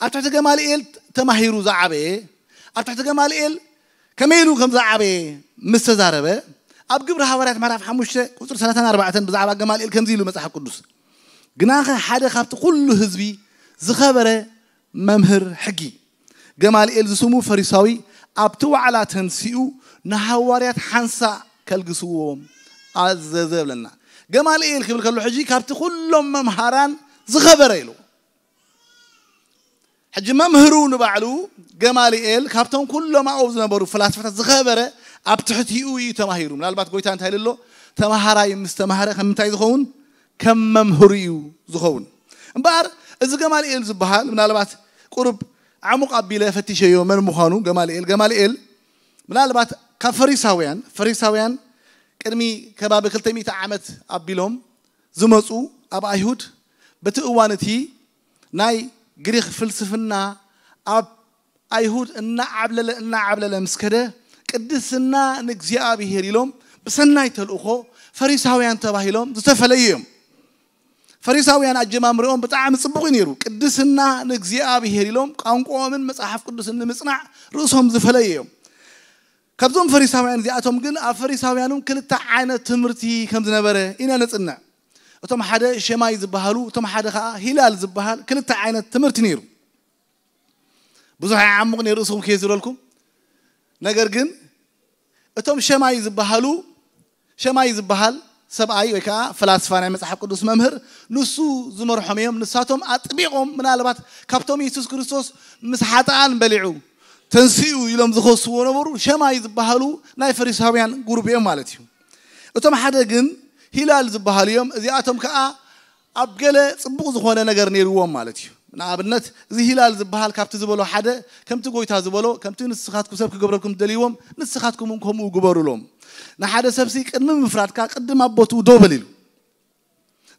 ኣብ ትሕቲ ገማልኤል ተማሂሩ ዝዓበየ፣ ኣብ ትሕቲ ገማልኤል ከመይ ኢሉ ከም ዝዓበየ ምስ ተዛረበ፣ ኣብ ግብሪ ሃዋርያት ምዕራፍ ሓሙሽተ ቁፅሪ ሰላሳን ኣርባዕተን ብዛዕባ ገማልኤል ከምዚ ኢሉ መጽሓፍ ቅዱስ፣ ግናኸ ሓደ ካብቲ ኩሉ ህዝቢ ዝኸበረ መምህር ሕጊ፣ ገማልኤል ዝስሙ ፈሪሳዊ፣ ኣብቲ ዋዕላ ተንሲኡ ንሃዋርያት ሓንሳእ ከልግስዎም ኣዘዘ ብለና። ገማልኤል ክብል ከሎ ሕጂ ካብቲ ኩሎም መምሃራን ዝኸበረ ኢሉ። ሕጂ መምህሩ ንባዕሉ ገማልኤል ካብቶም ኩሎም ኣብኡ ዝነበሩ ፍላስፋታት ዝኸበረ፣ ኣብ ትሕቲኡ እዩ ተማሂሩ። ምናልባት ጎይታ እንታይ ኢሉ ኣሎ? ተማሃራይ ምስ ተማህረ ከም ምንታይ ዝኸውን? ከም መምህሩ እዩ ዝኸውን። እምበኣር እዚ ገማልኤል ዝበሃል ምናልባት ቁሩብ ዓሙቕ ኣቢለ ፈቲሸዮ መን ምዃኑ። ገማልኤል ገማልኤል ምናልባት ካብ ፈሪሳውያን ፈሪሳውያን ቅድሚ ከባቢ ክልተ ሚእቲ ዓመት ኣቢሎም ዝመፁ፣ ኣብ ኣይሁድ በቲ እዋን እቲ ናይ ግሪኽ ፍልስፍና ኣብ ኣይሁድ እናዓብለለ እናዓብለለ ምስ ከደ፣ ቅድስና ንእግዚኣብሔር ኢሎም ብሰናይ ተልእኾ ፈሪሳውያን ተባሂሎም ዝተፈለዩ እዮም። ፈሪሳውያን ኣጀማምርኦም ብጣዕሚ ጽቡቕ እዩ ነይሩ። ቅድስና ንእግዚኣብሔር ኢሎም ቋንቋኦምን መጽሓፍ ቅዱስን ንምጽናዕ ርእሶም ዝፈለዩ እዮም። ካብዞም ፈሪሳውያን እዚኣቶም ግን ኣብ ፈሪሳውያንም ክልተ ዓይነት ትምህርቲ ከም ዝነበረ ኢና ነጽንዕ። እቶም ሓደ ሸማይ ዝበሃሉ፣ እቶም ሓደ ኸዓ ሂላል ዝበሃል ክልተ ዓይነት ትምህርቲ ነይሩ። ብዙሕ ኣይዓሙቕ ነይሩ ርእስኹም ከየዝረልኩም። ነገር ግን እቶም ሸማይ ዝበሃሉ ሸማይ ዝበሃል ሰብኣይ ወይ ከዓ ፈላስፋ ናይ መጽሓፍ ቅዱስ መምህር ንሱ ዝመርሖም እዮም። ንሳቶም ኣጥቢቖም ምናልባት ካብቶም የሱስ ክርስቶስ ምስ ሓጥኣን በሊዑ ተንሲኡ ኢሎም ዝኸስዎ ነበሩ። ሸማይ ዝበሃሉ ናይ ፈሪሳውያን ጉሩፕ እዮም ማለት እዩ። እቶም ሓደ ግን ሂላል ዝበሃሉ እዮም። እዚኣቶም ከዓ ኣብ ገለ ጽቡቕ ዝኾነ ነገር ነይርዎም ማለት እዩ። ንኣብነት እዚ ሂላል ዝበሃል ካብቲ ዝበሎ ሓደ ከምቲ ጎይታ ዝበሎ ከምቲ ንስኻትኩም ሰብ ክገብረልኩም ትደልይዎም ንስኻትኩም እውን ከምኡ ግበሩሎም። ንሓደ ሰብሲ ቅድሚ ምፍራድካ ቅድም ኣብ ቦትኡ ደው በል ኢሉ።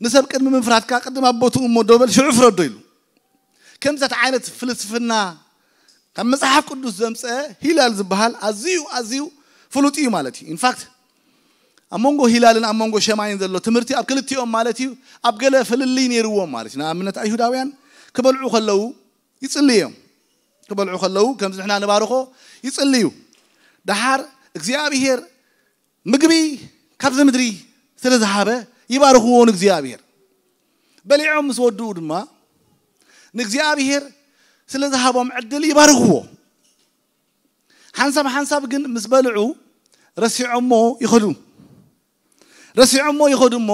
ንሰብ ቅድሚ ምፍራድካ ቅድም ኣብ ቦትኡ እሞ ደው በል ሽዑ ፍረዶ ኢሉ። ከምዛት ዓይነት ፍልስፍና ካብ መጽሓፍ ቅዱስ ዘምፀ ሂላል ዝበሃል ኣዝዩ ኣዝዩ ፍሉጥ እዩ ማለት እዩ። ኢንፋክት ኣብ መንጎ ሂላልን ኣብ መንጎ ሸማይን ዘሎ ትምህርቲ ኣብ ክልቲኦም ማለት እዩ ኣብ ገለ ፍልልይ ነይርዎም ማለት እዩ። ንኣብነት ኣይሁዳውያን ክበልዑ ከለዉ ይጽልዩ እዮም። ክበልዑ ከለዉ ከምዚ ንሕና ንባርኾ ይጽልዩ። ደሓር እግዚኣብሔር ምግቢ ካብዚ ምድሪ ስለ ዝሃበ ይባርኽዎ ንእግዚኣብሔር። በሊዖም ምስ ወድኡ ድማ ንእግዚኣብሔር ስለ ዝሃቦም ዕድል ይባርኽዎ። ሓንሳብ ሓንሳብ ግን ምስ በልዑ ረሲዖሞ ይኸዱ። ረሲዖሞ ይኸዱ እሞ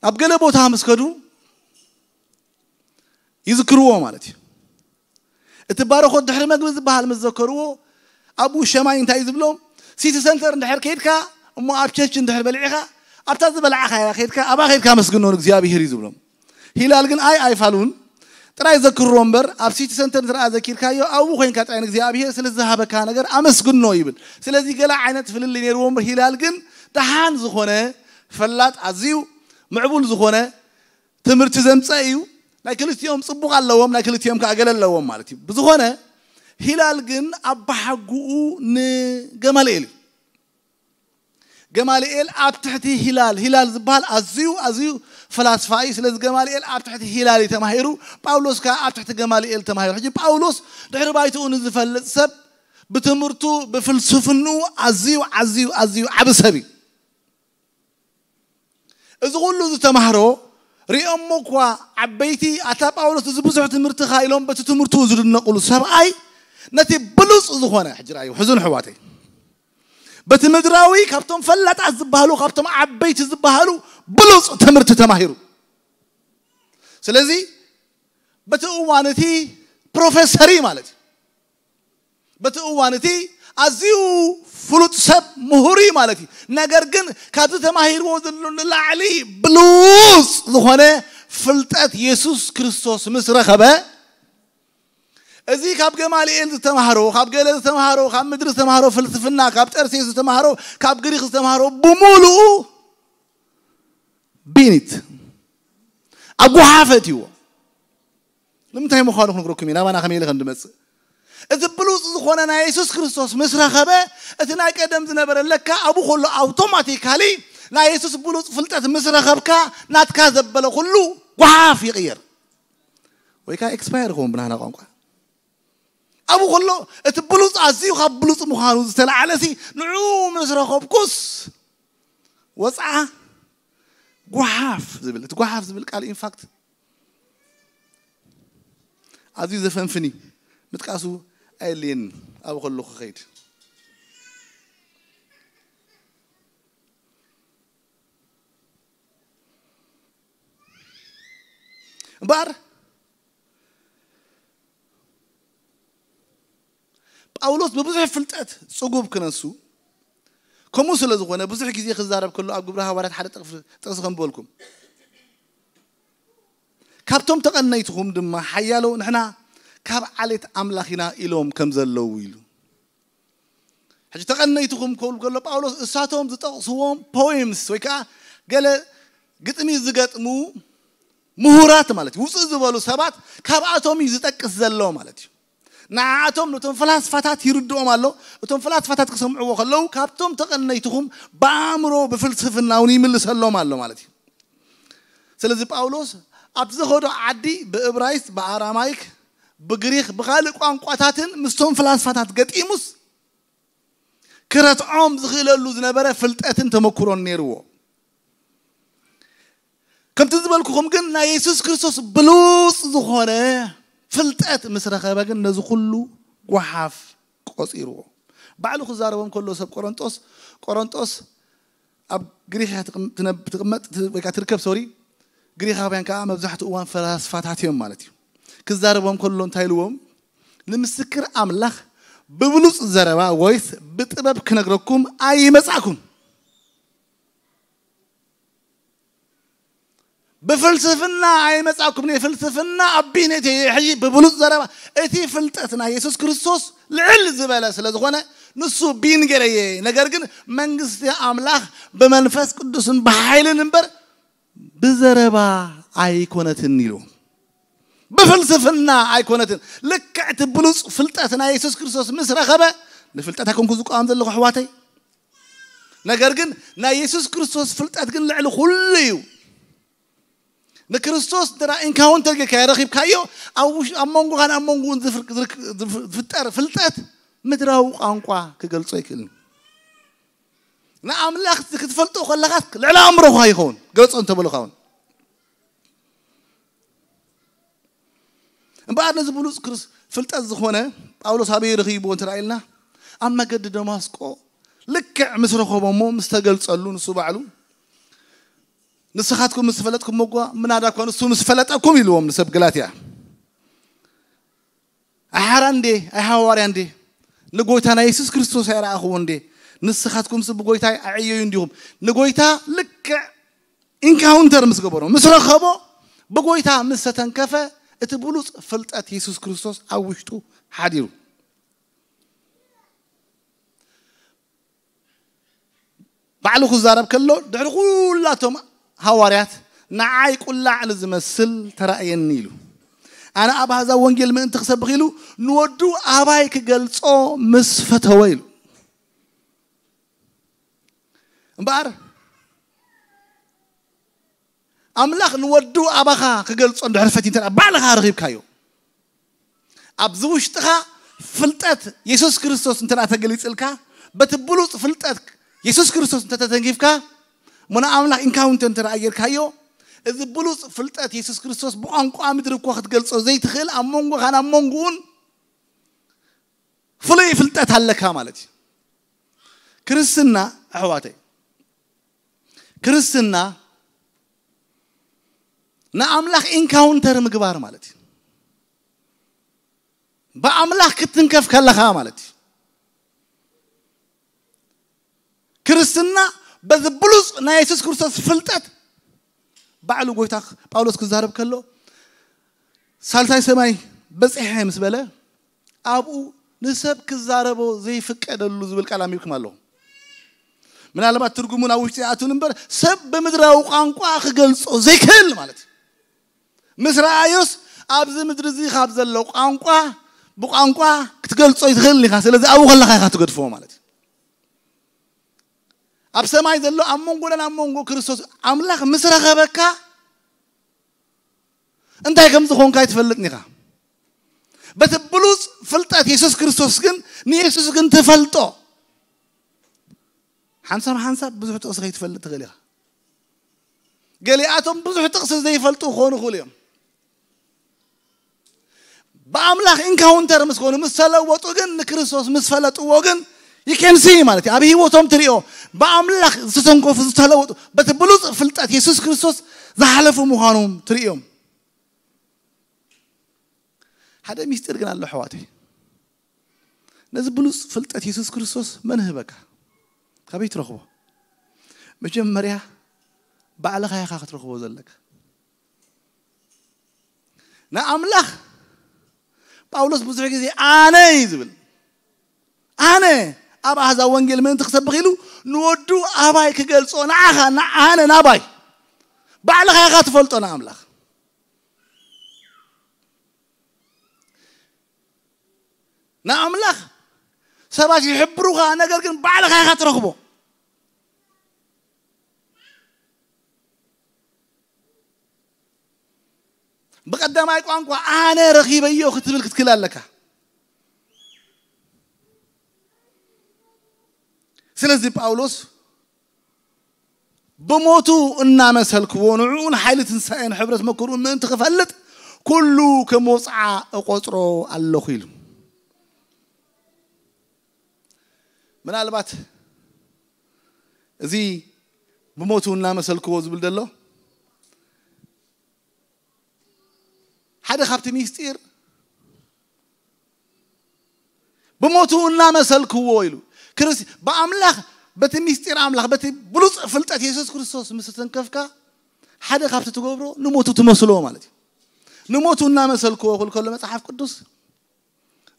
ኣብ ገለ ቦታ ምስ ከዱ ይዝክርዎ ማለት እዩ። እቲ ባረኾት ድሕሪ መግቢ ዝበሃል ምስ ዘከርዎ ኣብኡ ሸማይ እንታይ እዩ ዝብሎም? ሲቲ ሰንተር እንድሕር ከይድካ እሞ ኣብ ቸርች እንድሕር በሊዕኻ ኣብታ ዝበላዕኻያ ከይድካ ኣብኣ ከይድካ ኣመስግኖ ንእግዚኣብሔር እዩ ዝብሎም። ሂላል ግን ኣይ ኣይፋሉን ጥራይ ዘክርዎ እምበር ኣብ ሲቲ ሰንተር እንተ ደኣ ዘኪርካዮ ኣብኡ ኮይንካ ጥራይ ንእግዚኣብሔር ስለ ዝሃበካ ነገር ኣመስግኖ ይብል። ስለዚ ገለ ዓይነት ፍልልይ ነይርዎ እምበር ሂላል ግን ደሓን ዝኾነ ፈላጥ ኣዝዩ ምዕቡል ዝኾነ ትምህርቲ ዘምፀ እዩ። ናይ ክልቲኦም ፅቡቕ ኣለዎም ናይ ክልቲኦም ከዓ ገለ ኣለዎም ማለት እዩ። ብዝኾነ ሂላል ግን ኣባሓጉኡ ንገማልኤል እዩ። ገማልኤል ኣብ ትሕቲ ሂላል ሂላል ዝበሃል ኣዝዩ ኣዝዩ ፈላስፋ እዩ። ስለዚ ገማልኤል ኣብ ትሕቲ ሂላል እዩ ተማሂሩ። ጳውሎስ ከዓ ኣብ ትሕቲ ገማልኤል ተማሂሩ። ሕጂ ጳውሎስ ድሕሪ ባይትኡ ንዝፈልጥ ሰብ ብትምህርቱ ብፍልስፍንኡ ኣዝዩ ኣዝዩ ኣዝዩ ዓቢ ሰብ እዩ። እዚ ኩሉ ዝተማህሮ ሪኦሞ እኳ ዓበይቲ ኣታ ጳውሎስ እዚ ብዙሕ ትምህርትኻ ኢሎም በቲ ትምህርቱ ዝድነቕሉ ሰብኣይ ነቲ ብሉፅ ዝኾነ ሕጂ ርኣዩ ሕዙን ኣሕዋተይ በቲ ምድራዊ ካብቶም ፈላጣት ዝበሃሉ ካብቶም ዓበይቲ ዝበሃሉ ብሉፅ ትምህርቲ ተማሂሩ። ስለዚ በቲ እዋን እቲ ፕሮፌሰር እዩ ማለት እዩ። በቲ እዋን እቲ ኣዝዩ ፍሉጥ ሰብ ምሁር እዩ ማለት እዩ። ነገር ግን ካብዚ ተማሂርዎ ዘሎ ንላዕሊ ብሉፅ ዝኾነ ፍልጠት የሱስ ክርስቶስ ምስ ረኸበ እዚ ካብ ገማልኤል ዝተማህሮ ካብ ገለ ዝተማህሮ ካብ ምድሪ ዝተማህሮ ፍልስፍና ካብ ጠርሴስ ዝተማህሮ ካብ ግሪክ ዝተማህሮ ብምሉኡ ቢኒት ኣጓሓፈ እትይዎ ንምንታይ ምዃኑ ክንግረኩም ኢና ናባና ከመይ ኢለ ከም ድመፅእ እቲ ብሉፅ ዝኾነ ናይ የሱስ ክርስቶስ ምስ ረኸበ እቲ ናይ ቀደም ዝነበረ ለካ ኣብኡ ከሎ ኣውቶማቲካሊ ናይ የሱስ ብሉፅ ፍልጠት ምስ ረኸብካ ናትካ ዘበለ ኩሉ ጓሓፍ ይቕየር ወይ ከዓ ኤክስፓየር ይኸውን ብናህና ቋንቋ ኣብኡ ከሎ እቲ ብሉፅ ኣዝዩ ካብ ብሉፅ ምዃኑ ዝተለዓለ ሲ ንዑ ምስ ረኸብኩስ ወፅዓ ጓሓፍ ዝብል እቲ ጓሓፍ ዝብል ቃል ኢንፋክት ኣዝዩ ዘፈንፍን እዩ ምጥቃሱ ኣየድልየኒ ኣብኡ ከለኹ ክኸይድ እምበኣር፣ ጳውሎስ ብብዙሕ ፍልጠት ጽጉብ ክነሱ፣ ከምኡ ስለ ዝኾነ ብዙሕ ግዜ ክዛረብ ከሎ ኣብ ግብሪ ሃዋርያት ሓደ ጥቕስ ጥቕሲ ከም ዝበልኩም፣ ካብቶም ተቐነይትኹም ድማ ሓያሎ ንሕና ካብ ዓሌት ኣምላኽ ኢና ኢሎም ከም ዘለዉ ኢሉ። ሕጂ ተቐነይትኹም ክብል ከሎ ጳውሎስ እሳቶም ዝጠቕስዎም ፖይምስ ወይ ከዓ ገለ ግጥሚ ዝገጥሙ ምሁራት ማለት እዩ። ውፅእ ዝበሉ ሰባት ካብኣቶም እዩ ዝጠቅስ ዘሎ ማለት እዩ። ንዓኣቶም ነቶም ፈላስፋታት ይርድኦም ኣሎ። እቶም ፈላስፋታት ክሰምዕዎ ከለዉ ካብቶም ተቐነይትኹም ብኣእምሮ ብፍልስፍና እውን ይምልሰሎም ኣሎ ማለት እዩ። ስለዚ ጳውሎስ ኣብ ዝኸዶ ዓዲ ብእብራይስጥ፣ ብኣራማይክ፣ ብግሪኽ፣ ብኻልእ ቋንቋታትን ምስቶም ፈላስፋታት ገጢሙስ ክረትዖም ዝኽእለሉ ዝነበረ ፍልጠትን ተመኩሮን ነይርዎ። ከምቲ ዝበልኩኹም ግን ናይ የሱስ ክርስቶስ ብሉጽ ዝኾነ ፍልጠት ምስ ረኸበ ግን ነዚ ኩሉ ጓሓፍ ቆጺርዎ። ባዕሉ ክዛረቦም ከሎ ሰብ ቆሮንጦስ፣ ቆሮንጦስ ኣብ ግሪኽ እያ ትቕም-፣ ትነብ-፣ ትቕመጥ፣ ት-፣ ወይ ከዓ ትርከብ፣ ሶሪ፣ ግሪኻውያን ከዓ መብዛሕትኡ እዋን ፈላስፋታት እዮም ማለት እዩ። ክዛረቦም ከሎ እንታይ ኢልዎም? ንምስክር ኣምላኽ ብብሉጽ ዘረባ ወይስ ብጥበብ ክነግረኩም ኣይመጻእኩን። ብፍልስፍና ኣይመጻእኩምን እየ፣ ፍልስፍና ኣቢነቴ እየ። ሕጂ ብብሉጽ ዘረባ፣ እቲ ፍልጠት ናይ የሱስ ክርስቶስ ልዕል ዝበለ ስለ ዝኾነ ንሱ ቢንገረየ። ነገር ግን መንግስቲ ኣምላኽ ብመንፈስ ቅዱስን ብሓይልን እምበር ብዘረባ ኣይኮነትን ኢሉ። ብፍልስፍና ኣይኮነትን። ልክዕ እቲ ብሉጽ ፍልጠት ናይ የሱስ ክርስቶስ ምስ ረኸበ፣ ንፍልጠት ኣይኮንኩ ዝቋም ዘለኹ ኣሕዋተይ። ነገር ግን ናይ የሱስ ክርስቶስ ፍልጠት ግን ልዕሊ ኩሉ እዩ። ንክርስቶስ እንተ ኢንካውንተር ጌርካዮ፣ ረኺብካዮ፣ ኣብ ውሽ-፣ ኣብ መንጎኻን ኣብ መንጎኡን ዝፍር-፣ ዝርክ-፣ ዝፍ-፣ ዝፍጠር ፍልጠት ምድራዊ ቋንቋ ክገልጾ ኣይክእልን። ንኣምላኽ ክትፈልጦ ከለኻ ልዕሊ ኣእምሮኻ ይኸውን፣ ገልጾ እንተበሉኻ እውን። እምበኣር ነዚ ብሉጽ ክርስ-፣ ፍልጠት ዝኾነ ጳውሎስ ኣበይ ረኺብዎ እንተ ኢልና፣ ኣብ መገዲ ደማስቆ ልክዕ ምስ ረኸቦ እሞ ምስ ተገልጸሉ፣ ንሱ ባዕሉ፣ "ንስኻትኩም ምስ ፈለጥኩምዎ እኳ፣ ምናዳ እኳ ንሱ ምስ ፈለጠኩም" ኢልዎም ንሰብ ገላትያ። "ኣይ ሓራ እንዴ፣ ኣይ ሃዋርያ እንዴ፣ ንጎይታ ናይ የሱስ ክርስቶስ ኣይረኣኽዎ እንዴ? ንስኻትኩምስ ብጎይታ ኣዕየዩ እንዲኹም?" ንጎይታ ልክዕ ኢንካውንተር ምስ ገበሮ፣ ምስ ረኸቦ፣ ብጎይታ ምስ ተተንከፈ፣ እቲ ብሉጽ ፍልጠት የሱስ ክርስቶስ ኣብ ውሽጡ ሓዲሩ። ባዕሉ ክዛረብ ከሎ፣ ድሕሪ ኩላቶም ሃዋርያት፣ "ንዓይ ቁላዕ ንዝመስል ተራእየኒ" ኢሉ። "ኣነ ኣብ ኣህዛብ ወንጌል ምእንቲ ክሰብኽ" ኢሉ፣ "ንወዱ ኣባይ ክገልጾ ምስ ፈተወ" ኢሉ። እምበኣር፣ ኣምላኽ ንወዱ ኣባኻ ክገልጾ እንድሕር ፈትዩ እንተ ደኣ ባዕልኻ ረኺብካዮ፣ ኣብዚ ውሽጥኻ ፍልጠት የሱስ ክርስቶስ እንተ ደኣ ተገሊጽልካ፣ በቲ ብሉጽ ፍልጠት የሱስ ክርስቶስ እንተ ተተንኪፍካ፣ እሞ ንኣምላኽ ኢንካውንተር እንተ ደኣ ጌርካዮ፣ እዚ ብሉጽ ፍልጠት የሱስ ክርስቶስ ብቋንቋ ምድሪ እኳ ክትገልጾ ዘይትኽእል፣ ኣብ መንጎኻን ኣብ መንጎኡን ፍሉይ ፍልጠት ኣለካ ማለት እዩ። ክርስትና፣ ኣሕዋተይ፣ ክርስትና ንኣምላኽ ኢንካውንተር ምግባር ማለት እዩ። ብኣምላኽ ክትንከፍ ከለኻ ማለት እዩ። ክርስትና በዚ ብሉጽ ናይ የሱስ ክርስቶስ ፍልጠት፣ ባዕሉ ጎይታ ጳውሎስ ክዛረብ ከሎ፣ "ሳልሳይ ሰማይ በጺሐ" ምስ በለ፣ ኣብኡ ንሰብ ክዛረቦ ዘይፍቀደሉ ዝብል ቃል ኣንቢብኩም ኣለኹም። ምናልባት ትርጉሙ ናብ ውሽጢ ይኣቱን እምበር፣ ሰብ ብምድራዊ ቋንቋ ክገልጾ ዘይክእል ማለት እዩ። ምስ ረኣዮስ፣ ኣብዚ ምድሪ እዚ ካብ ዘሎ ቋንቋ፣ ብቋንቋ ክትገልጾ ኣይትኽእልን ኢኻ። ስለዚ ኣብኡ ከለኻ ኢኻ ትገድፎ ማለት እዩ። ኣብ ሰማይ ዘሎ፣ ኣብ መንጎናን ኣብ መንጎ ክርስቶስ ኣምላኽ ምስ ረኸበካ፣ እንታይ ከም ዝኾንካ ኣይትፈልጥን ኢኻ። በቲ ብሉጽ ፍልጠት የሱስ ክርስቶስ ግን፣ ንየሱስ ግን ትፈልጦ። ሓንሳብ ሓንሳብ ብዙሕ ጥቕሲ ከይትፈልጥ ትኽእል ኢኻ። ገሊኣቶም ብዙሕ ጥቕሲ ዘይፈልጡ ክኾኑ ይኽእሉ እዮም። ብኣምላኽ ኢንካውንተር ምስ ኮኑ፣ ምስ ተለወጡ ግን፣ ንክርስቶስ ምስ ፈለጥዎ ግን ይከንሲ ማለት እዩ። ኣብ ህይወቶም ትሪኦ፣ ብኣምላኽ ዝተተንከፉ፣ ዝተለወጡ፣ በቲ ብሉፅ ፍልጠት የሱስ ክርስቶስ ዝሓለፉ ምዃኖም ትርእዮም። ሓደ ሚስጢር ግን ኣሎ ኣሕዋተይ። ነዚ ብሉፅ ፍልጠት የሱስ ክርስቶስ መን ህበካ? ካበይ ትረኽቦ? መጀመርያ ባዕልኻ ኢኻ ክትረኽቦ ዘለካ። ንኣምላኽ ጳውሎስ ብዙሕ ግዜ ኣነ እዩ ዝብል። ኣነ ኣብ ኣሕዛብ ወንጌል ምእንቲ ክሰብኽ ኢሉ ንወዱ ኣባይ ክገልጾ፣ ንዓኻ፣ ንኣነ ናባይ ባዕልኻ ኢኻ ትፈልጦ። ንኣምላኽ ንኣምላኽ ሰባት ይሕብሩኻ፣ ነገር ግን ባዕልኻ ኢኻ ትረኽቦ። ብቐዳማይ ቋንቋ ኣነ ረኺበዮ ክትብል ክትክእል ኣለካ። ስለዚ ጳውሎስ ብሞቱ እናመሰልክዎ ንዕኡን ሓይሊ ትንሳኤን ሕብረት መከሩን ምእንቲ ክፈልጥ ኩሉ ከም ወፅዓ እቆፅሮ ኣለኹ ኢሉ። ምናልባት እዚ ብሞቱ እናመሰልክዎ ዝብል ዘሎ ሓደ ካብቲ ሚስጢር ብሞቱ እናመሰልክዎ ኢሉ ክርስ ብኣምላኽ በቲ ሚስጢር ኣምላኽ በቲ ብሉፅ ፍልጠት የሱስ ክርስቶስ ምስ ተንከፍካ ሓደ ካብቲ ትገብሮ ንሞቱ ትመስሎ ማለት እዩ። ንሞቱ እናመሰልክዎ ክብል ከሎ መጽሓፍ ቅዱስ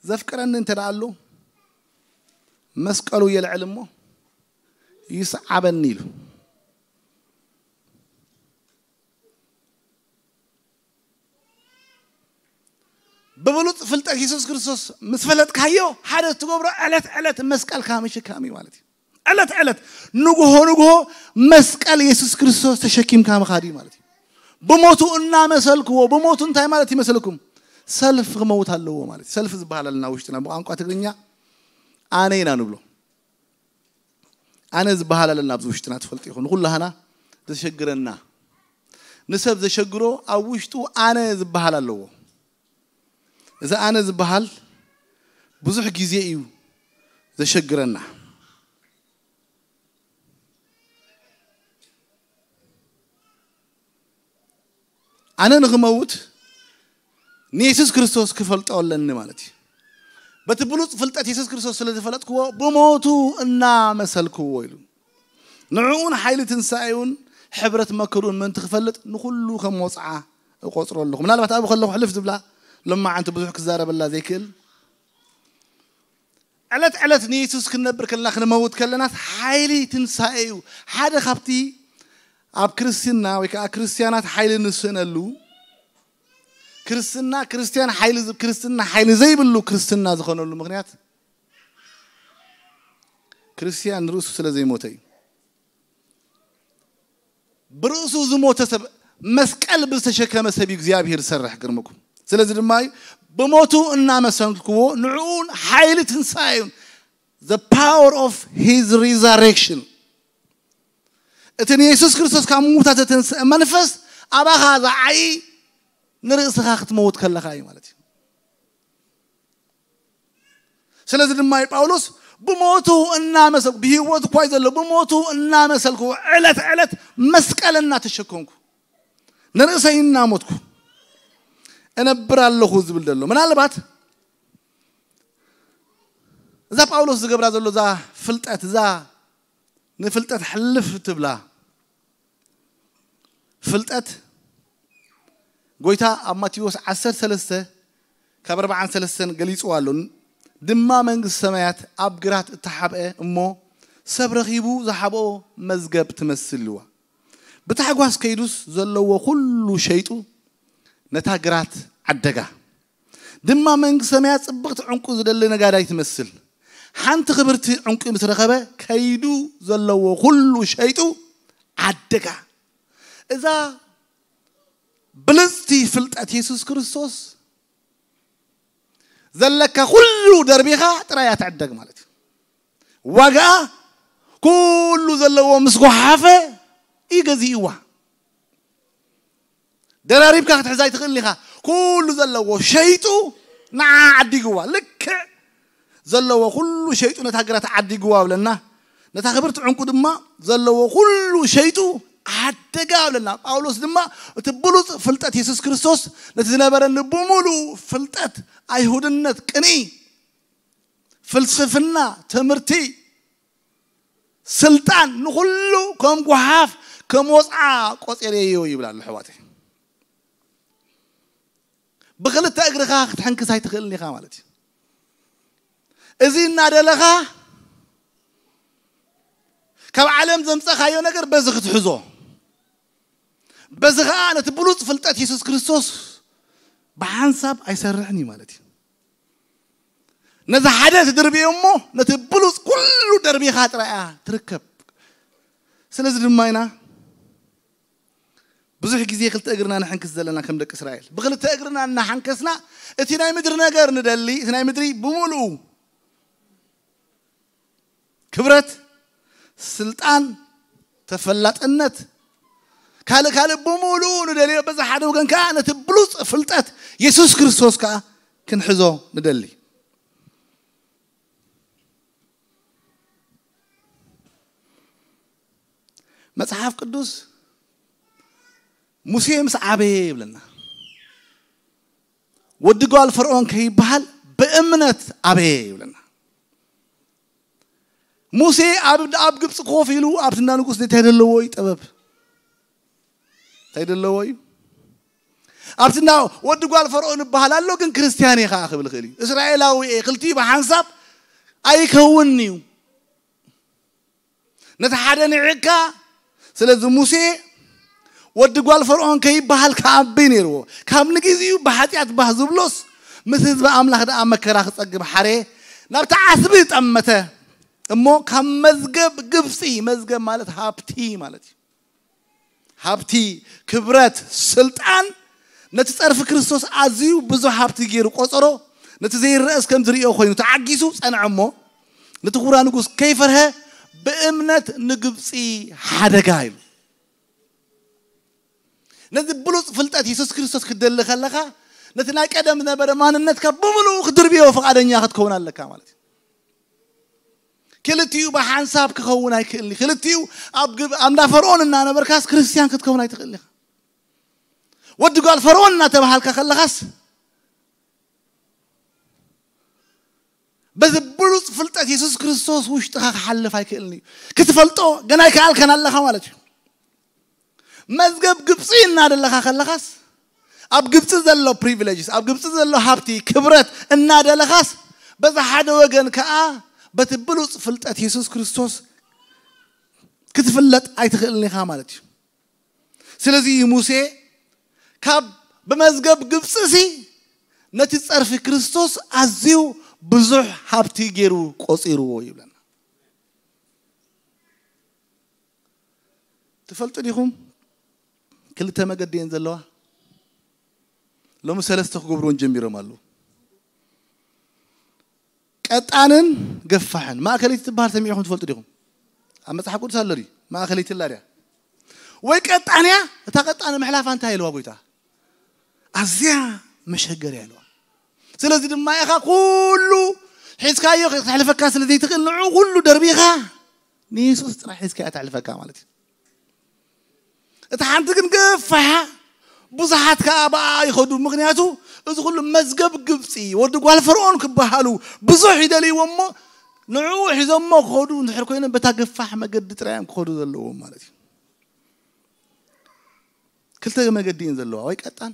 ዘፍቅረኒ እንተ ደኣ ኣሎ መስቀሉ የልዕል እሞ ይስዓበኒ ኢሉ። ብብሉፅ ፍልጠት የሱስ ክርስቶስ ምስ ፈለጥካዮ ሓደ ትገብሮ ዕለት ዕለት መስቀልካ ምሽካም እዩ ማለት እዩ። ዕለት ዕለት ንግሆ ንግሆ መስቀል የሱስ ክርስቶስ ተሸኪምካ ምኻድ እዩ ማለት እዩ። ብሞቱ እናመሰልክዎ፣ ብሞቱ እንታይ ማለት ይመስለኩም? ሰልፍ ክመውት ኣለዎ ማለት እዩ። ሰልፍ ዝበሃል ኣለና ውሽጥና፣ ብቋንቋ ትግርኛ ኣነ ኢና ንብሎ። ኣነ ዝበሃል ኣለና ኣብዚ ውሽጥና፣ ትፈልጡ ኢኹም። ንኹላህና ዘሸግረና፣ ንሰብ ዘሸግሮ ኣብ ውሽጡ ኣነ ዝበሃል ኣለዎ። እዚ ኣነ ዝበሃል ብዙሕ ግዜ እዩ ዘሸግረና። ኣነ ንኽመውት ንየሱስ ክርስቶስ ክፈልጦ ኣለኒ ማለት እዩ። በቲ ብሉፅ ፍልጠት የሱስ ክርስቶስ ስለ ዝፈለጥክዎ ብሞቱ እናመሰልክዎ ኢሉ። ንዕኡን ሓይሊ ትንሳኤውን ሕብረት መከሩን ምእንቲ ክፈልጥ ንኹሉ ከም ወፅዓ እቆፅሮ ኣለኹ። ምናልባት ኣብኡ ከለኹ ሕልፍ ዝብላ ሎማዓንቲ ብዙሕ ክዛረበላ ዘይክእል ዕለት ዕለት ንየሱስ ክንነብር ከለና ክንመውት ከለናስ ሓይሊ ትንሳኤ እዩ። ሓደ ካብቲ ኣብ ክርስትና ወይ ከዓ ክርስትያናት ሓይሊ ንስእነሉ ክርስትና ክርስትያን ሓይሊ ዝ- ክርስትና ሓይሊ ዘይብሉ ክርስትና ዝኾነሉ ምክንያት ክርስትያን ንርእሱ ስለ ዘይሞተ እዩ። ብርእሱ ዝሞተ ሰብ መስቀል ብዝተሸከመ ሰብ እዩ እግዚኣብሔር ዝሰርሕ ግርምኩም። ስለዚ ድማ እዩ ብሞቱ እናመሰልክዎ ንዕኡን ሓይሊ ትንሳኤዩን the power of his resurrection እቲ ንየሱስ ክርስቶስ ካብ ምዉታት ዘተንስአ መንፈስ ኣባኻ ዝዓዪ ንርእስኻ ክትመውት ከለኻ እዩ ማለት እዩ። ስለዚ ድማ እዩ ጳውሎስ ብሞቱ እናመሰልኩ ብህይወት እኳ እዩ ዘሎ ብሞቱ እናመሰልኩ ዕለት ዕለት መስቀል እናተሸከምኩ ንርእሰይ እናሞትኩ እነብር ኣለኹ ዝብል ዘሎ ምናልባት እዛ ጳውሎስ ዝገብራ ዘሎ እዛ ፍልጠት እዛ ንፍልጠት ሕልፍ ትብላ ፍልጠት ጎይታ ኣብ ማቴዎስ ዓሰርተ ሰለስተ ካብ ኣርባዓን ሰለስተን ገሊፅዋ ኣሎ ድማ መንግስቲ ሰማያት ኣብ ግራት እተሓብአ እሞ ሰብ ረኺቡ ዝሓብኦ መዝገብ ትመስል ኢልዋ ብታሕጓስ ከይዱስ ዘለዎ ኩሉ ሸይጡ ነታ ግራት ዓደጋ ድማ መንግስቲ ሰማያት ፅብቕቲ ዕንቁ ዝደሊ ነጋዳይ ትመስል ሓንቲ ክብርቲ ዕንቁ ምስ ረኸበ ከይዱ ዘለዎ ኩሉ ሸይጡ ዓደጋ እዛ ብልፅቲ ፍልጠት የሱስ ክርስቶስ ዘለካ ኩሉ ደርቢኻ ጥራይ እያ ትዕደግ ማለት እዩ ዋጋኣ ኩሉ ዘለዎ ምስ ጎሓፈ እዩ ገዚእዋ ደራሪብካ ክትሕዛ ኣይትኽእልን ኢኻ ኩሉ ዘለዎ ሸይጡ ንዓ ዓዲግዋ። ልክዕ ዘለዎ ኩሉ ሸይጡ ነታ ግራት ዓዲግዋ ብለና። ነታ ክብርቲ ዕንቁ ድማ ዘለዎ ኩሉ ሸይጡ ዓደጋ ብለና። ጳውሎስ ድማ እቲ ብሉጽ ፍልጠት የሱስ ክርስቶስ ነቲ ዝነበረኒ ብምሉኡ ፍልጠት፣ ኣይሁድነት፣ ቅንኢ፣ ፍልስፍና፣ ትምህርቲ፣ ስልጣን፣ ንኹሉ ከም ጓሓፍ ከም ወፅዓ ቆፂረዮ ይብል ኣሎ። ኣሕዋተይ፣ ብክልተ እግርኻ ክትሕንክስ ኣይትኽእልን ኢኻ ማለት እዩ። እዚ እናደለኻ ካብ ዓለም ዘምፀኻዮ ነገር በዚ ክትሕዞ፣ በዚ ኸዓ ነቲ ብሉፅ ፍልጠት የሱስ ክርስቶስ ብሓንሳብ ኣይሰርሕን እዩ ማለት እዩ። ነዚ ሓደ ትድርብዮ እሞ ነቲ ብሉፅ ኩሉ ደርቢኻ ጥራይ እያ ትርከብ። ስለዚ ድማ ኢና ብዙሕ ግዜ ክልተ እግርና ንሕንክስ ዘለና ከም ደቂ እስራኤል። ብክልተ እግርና እናሓንከስና እቲ ናይ ምድሪ ነገር ንደሊ፣ እቲ ናይ ምድሪ ብምሉኡ ክብረት፣ ስልጣን፣ ተፈላጥነት፣ ካልእ ካልእ ብምሉኡ ንደልዮ። በዛ ሓደ ወገን ከዓ ነቲ ብሉፅ ፍልጠት የሱስ ክርስቶስ ከዓ ክንሕዞ ንደሊ። መጽሓፍ ቅዱስ ሙሴ ምስ ዓበየ ይብለና፣ ወዲ ጓል ፈርዖን ከይበሃል ብእምነት ኣበየ ይብለና። ሙሴ ኣብ ኣብ ግብፂ ኮፍ ኢሉ ኣብቲ እንዳ ንጉስ እንታይ ዘለዎ እዩ ጥበብ? እንታይ ዘለዎ እዩ? ኣብቲ እንዳ ወዲ ጓል ፈርዖን እበሃል ኣሎ፣ ግን ክርስትያን እየ ከዓ ክብል ይኽእል እዩ። እስራኤላዊ እየ፣ ክልቲኡ ብሓንሳብ ኣይከውንን እዩ። ነቲ ሓደ ንዒቕካ። ስለዚ ሙሴ ወዲ ጓል ፈርዖን ከይበሃል ክኣቢ ነይርዎ። ካብ ንግዜኡ ብሓጢኣት ባህ ዝብሎስ ምስ ህዝቢ ኣምላኽ ደኣ መከራ ክጸግብ ሓረየ፣ ናብቲ ዓስቢ ጠመተ። እሞ ካብ መዝገብ ግብጺ፣ መዝገብ ማለት ሃብቲ ማለት እዩ። ሃብቲ፣ ክብረት፣ ስልጣን ነቲ ጸርፊ ክርስቶስ ኣዝዩ ብዙሕ ሃብቲ ገይሩ ቆጸሮ። ነቲ ዘይረኣስ ከም ዝርእዮ ኮይኑ ተዓጊሱ ጸንዐ እሞ ነቲ ክቡራ ንጉስ ከይፈርሀ ብእምነት ንግብጺ ሓደጋ ኢሉ። ነዚ ብሉጽ ፍልጠት የሱስ ክርስቶስ ክትደሊ ከለኻ ነቲ ናይ ቀደም ዝነበረ ማንነትካ ብምሉኡ ክትድርብዮ ፍቓደኛ ክትከውን ኣለካ ማለት እዩ። ክልቲኡ ብሓንሳብ ክኸውን ኣይክእልን እዩ። ክልቲኡ ኣብ ግብ-፣ ኣብ እንዳ ፈርዖን እናነበርካስ ክርስትያን ክትከውን ኣይትኽእልን ኢኻ። ወዲ ጓል ፈርዖን እናተባሃልካ ከለኻስ በዚ ብሉጽ ፍልጠት የሱስ ክርስቶስ ውሽጥኻ ክሓልፍ ኣይክእልን እዩ። ክትፈልጦ ገና ኣይከኣልካን ኣለኻ ማለት እዩ። መዝገብ ግብፂ እናደለኻ ከለኻስ ኣብ ግብፂ ዘሎ ፕሪቪሌጅስ፣ ኣብ ግብፂ ዘሎ ሃብቲ፣ ክብረት እናደለኻስ በዛ ሓደ ወገን ከዓ በቲ ብሉፅ ፍልጠት የሱስ ክርስቶስ ክትፍለጥ ኣይትኽእልን ኢኻ ማለት እዩ። ስለዚ ሙሴ ካብ ብመዝገብ ግብፂ ሲ ነቲ ፀርፊ ክርስቶስ ኣዝዩ ብዙሕ ሃብቲ ገይሩ ቆፂርዎ ይብለና። ትፈልጡ ዲኹም? ክልተ መገዲ እየን ዘለዋ። ሎሚ ሰለስተ ክገብርዎን ጀሚሮም ኣለዉ። ቀጣንን ገፋሕን። ማእከለይቲ ትበሃል ሰሚዕኹም ትፈልጡ ዲኹም? ኣብ መጽሓፍ ቅዱስ ኣሎ ድዩ? ማእከለይቲ ኣላ ድያ? ወይ ቀጣን እያ፣ እታ ቀጣን ምሕላፋ እንታይ ኢልዋ ጎይታ? ኣዝያ መሸገርያ ኢልዋ። ስለዚ ድማ ኢኻ ኩሉ ሒዝካዮ ከተሕልፈካ ስለ ዘይትኽእል ንዑ ኩሉ ደርቢኻ ንየሱስ ጥራሕ ሒዝካ እያ ተሕልፈካ ማለት እዩ። እታ ሓንቲ ግን ገፋሕ እያ። ብዙሓት ከኣ ብኣ ይኸዱ። ምኽንያቱ እዚ ኩሉ መዝገብ ግብጺ፣ ወዲ ጓል ፈርዖን ክበሃሉ ብዙሕ ይደልይዎ እሞ ንዕኡ ሒዞሞ ክኸዱ እንድሕር ኮይኖም በታ ገፋሕ መገዲ ጥራይ እዮም ክኸዱ ዘለዎም ማለት እዩ። ክልተ መገዲ እየን ዘለዋ፣ ወይ ቀጣን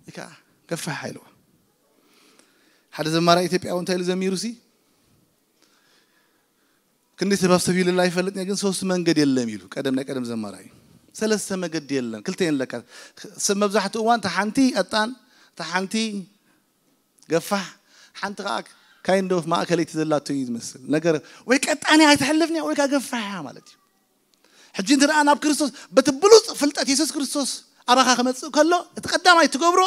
ወይ ከዓ ገፋሕ ኢልዋ። ሓደ ዘማራይ ኢትዮጵያዊ እንታይ ኢሉ ዘሚሩ ሲ ክንደይ ሰብ ኣብ ሰብ ይልላ ይፈልጥ ግን ሶስት መንገድ የለም ኢሉ። ቀደም ናይ ቀደም ዘማራይ ሰለስተ መገዲ የለን ክልተ የለካ። ሰብ መብዛሕትኡ እዋን ተሓንቲ ቀጣን ተሓንቲ ገፋሕ ሓንቲ ከዓ ካይንድ ኦፍ ማእከለይቲ ዘላቶ እዩ ዝመስል ነገር። ወይ ቀጣን እያ ኣይትሕልፍን እያ ወይ ከዓ ገፋሕ እያ ማለት እዩ። ሕጂ እንተ ደኣ ናብ ክርስቶስ በቲ ብሉጽ ፍልጠት የሱስ ክርስቶስ ኣባኻ ክመጽእ ከሎ እቲ ቀዳማይ ትገብሮ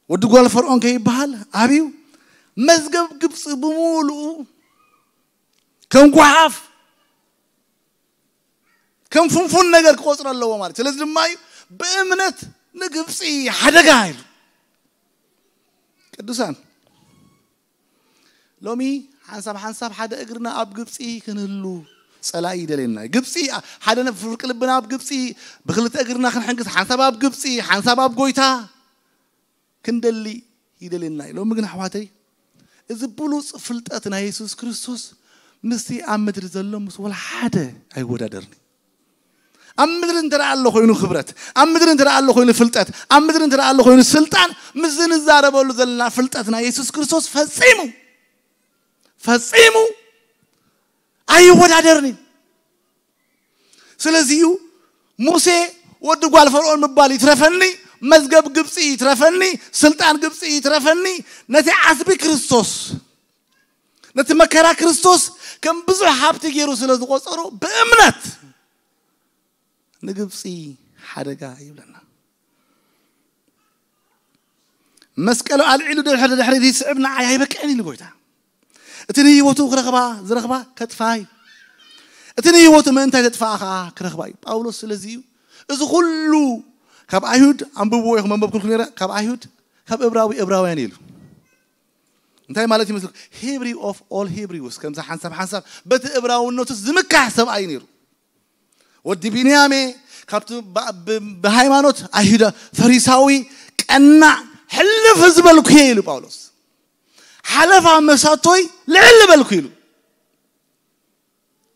ወዲ ጓል ፈርዖን ከይበሃል ኣብዩ መዝገብ ግብፂ ብምሉኡ ከም ጓሓፍ ከም ፍንፉን ነገር ክቆፅሮ ኣለዎ ማለት። ስለዚ ድማ እዩ ብእምነት ንግብፂ ሓደጋ ኢሉ ቅዱሳን፣ ሎሚ ሓንሳብ ሓንሳብ ሓደ እግርና ኣብ ግብፂ ክንህሉ ፀላኢ ይደልየና። ግብፂ፣ ሓደ ነ- ፍርቂ ልብና ኣብ ግብፂ፣ ብክልተ እግርና ክንሕንግስ፣ ሓንሳብ ኣብ ግብፂ፣ ሓንሳብ ኣብ ጎይታ ክንደሊ ይደልየና እዩ። ሎሚ ግን ኣሕዋተይ፣ እዚ ብሉፅ ፍልጠት ናይ የሱስ ክርስቶስ ምስቲ ኣብ ምድሪ ዘሎ ምስ ወላ ሓደ ኣይወዳደርን እዩ። ኣብ ምድሪ እንተ ደኣ ኣሎ ኮይኑ ክብረት፣ ኣብ ምድሪ እንተ ደኣ ኣሎ ኮይኑ ፍልጠት፣ ኣብ ምድሪ እንተ ደኣ ኣሎ ኮይኑ ስልጣን፣ ምስ ዝንዛረበሉ ዘለና ፍልጠት ናይ የሱስ ክርስቶስ ፈጺሙ ፈጺሙ ኣይወዳደርን እዩ። ስለዚ እዩ ሙሴ ወዲ ጓል ፈርኦን ምባል ይትረፈኒ፣ መዝገብ ግብፂ ይትረፈኒ፣ ስልጣን ግብፂ ይትረፈኒ፣ ነቲ ዓስቢ ክርስቶስ፣ ነቲ መከራ ክርስቶስ ከም ብዙሕ ሃብቲ ገይሩ ስለ ዝቆፀሮ ብእምነት ንግብፂ ሓደጋ ይብለና። መስቀሉ ኣልዒሉ ድሕሪ ድሕሪ ዝስዕብ ንዓይ ኣይበቅዕን ኢሉ ጎይታ። እቲ ንህይወቱ ክረኽባ ዝረኽባ ከጥፍኣ እዩ። እቲ ንህይወቱ ምእንታይ ዘጥፍኣ ከዓ ክረኽባ እዩ። ጳውሎስ ስለዚ እዩ እዚ ኩሉ ካብ ኣይሁድ ኣንብብዎ ኢኹም ኣንበብኩልኩ ነረ ካብ ኣይሁድ ካብ እብራዊ እብራውያን ኢሉ እንታይ ማለት ይመስልኩ? Hebrew of all Hebrews ከምዚ ሓንሳብ ሓንሳብ በቲ እብራውነቱ ዝምካሕ ሰብኣይ ነይሩ። ወዲ ቢንያሜ ካብቲ ብ- ብ- ብሃይማኖት ኣይሁዳ ፈሪሳዊ ቀናዕ ሕልፍ ዝበልኩ እየ ኢሉ ጳውሎስ። ሓለፋ መሳቶይ ልዕል በልኩ ኢሉ።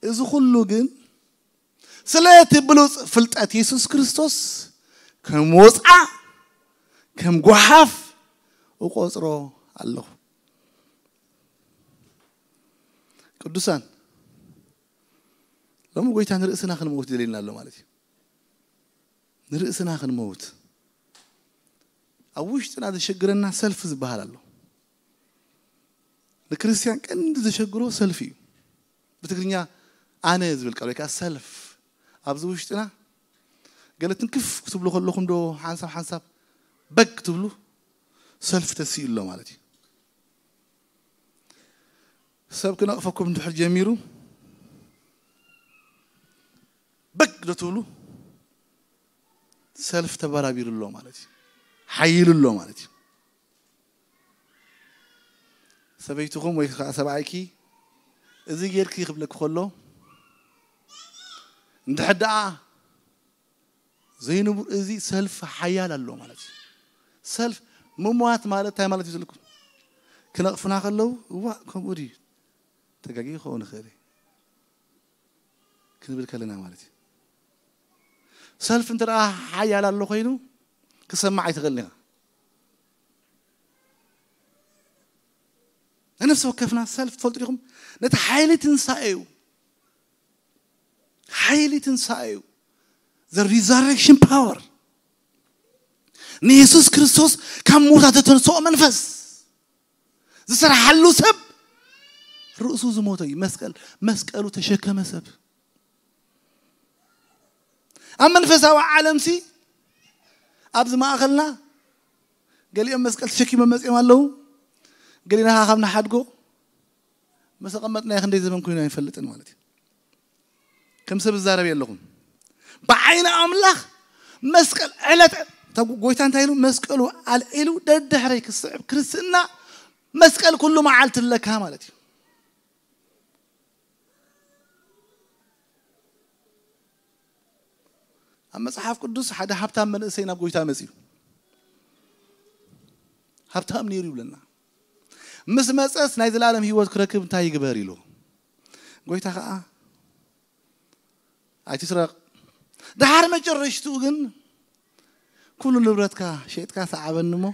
እዚ ኩሉ ግን ስለ እቲ ብሉፅ ፍልጠት የሱስ ክርስቶስ ከም ወፅዓ ከም ጓሓፍ እቆፅሮ ኣለኹ። ቅዱሳን፣ ሎሚ ጎይታ ንርእስና ክንመውት ይደልየና ኣሎ ማለት እዩ። ንርእስና ክንመውት ኣብ ውሽጥና ዘሸግረና ሰልፍ ዝበሃል ኣሎ። ንክርስትያን ቀንዲ ዘሸግሮ ሰልፍ እዩ። ብትግርኛ ኣነ ዝብል ቃል ወይ ከዓ ሰልፍ ኣብዚ ውሽጥና ገለ ትንክፍ ክትብሉ ከለኹም ዶ ሓንሳብ ሓንሳብ በግ ክትብሉ ሰልፍ ተስኡ ኣሎ ማለት እዩ። ሰብ ክነቕፈኩም እንድሕር ጀሚሩ በግ ዶ ትብሉ ሰልፍ ተበራቢሩ ኣሎ ማለት እዩ። ሓይሉ ኣሎ ማለት እዩ። ሰበይትኹም ወይ ከዓ ሰብኣይኪ እዚ ጌርኪ ክብለኪ ከሎ እንድሕር ደኣ ዘይንቡር እዚ ሰልፍ ሓያል ኣሎ ማለት እዩ። ሰልፍ ምሟት ማለት እንታይ ማለት እዩ ዝልኩም? ክነቕፉና ከለዉ እዋ ከምኡ ድዩ ተጋጊ ክኸውን ይኽእል እዩ ክንብል ከለና ማለት እዩ። ሰልፍ እንተ ደኣ ሓያል ኣሎ ኮይኑ ክሰማዕ ኣይትኽእልን ኢኻ። ንነፍሲ ወከፍና ሰልፍ ትፈልጡ ዲኹም? ነቲ ሓይሊ ትንሳኤ እዩ። ሓይሊ ትንሳኤ እዩ። The resurrection power ንየሱስ ክርስቶስ ካብ ምዉታት ዘተንስኦ መንፈስ ዝሰርሓሉ ሰብ ርእሱ ዝሞተ እዩ። መስቀል መስቀሉ ተሸከመ ሰብ ኣብ መንፈሳዊ ዓለምሲ ኣብዚ ማእኸልና ገሊኦም መስቀል ተሸኪሞም መፂኦም ኣለዉ። ገሊና ከዓ ካብ ንሓድጎ መሰቐመጥናዮ ክንደይ ዘመን ኮይኑ ኣይንፈልጥን ማለት እዩ። ከም ሰብ ዝዛረብ የለኹም። ብዓይኒ ኣምላኽ መስቀል ዕለት እታ ጎይታ እንታይ ኢሉ መስቀሉ ኣልዒሉ ደድሕረይ ክስዕብ ክርስትና መስቀል ኩሉ መዓልቲ ኣለካ ማለት እዩ። ኣብ መጽሓፍ ቅዱስ ሓደ ሃብታም መንእሰይ ናብ ጎይታ መጺኡ ሃብታም ነይሩ ይብለና። ምስ መጸስ ናይ ዘላለም ህይወት ክረክብ እንታይ ይግበር ኢሉ ጎይታ ከዓ ኣይትስረቕ። ደሓር መጨረሽትኡ ግን ኩሉ ንብረትካ ሸጥካ ሰዓበኒ እሞ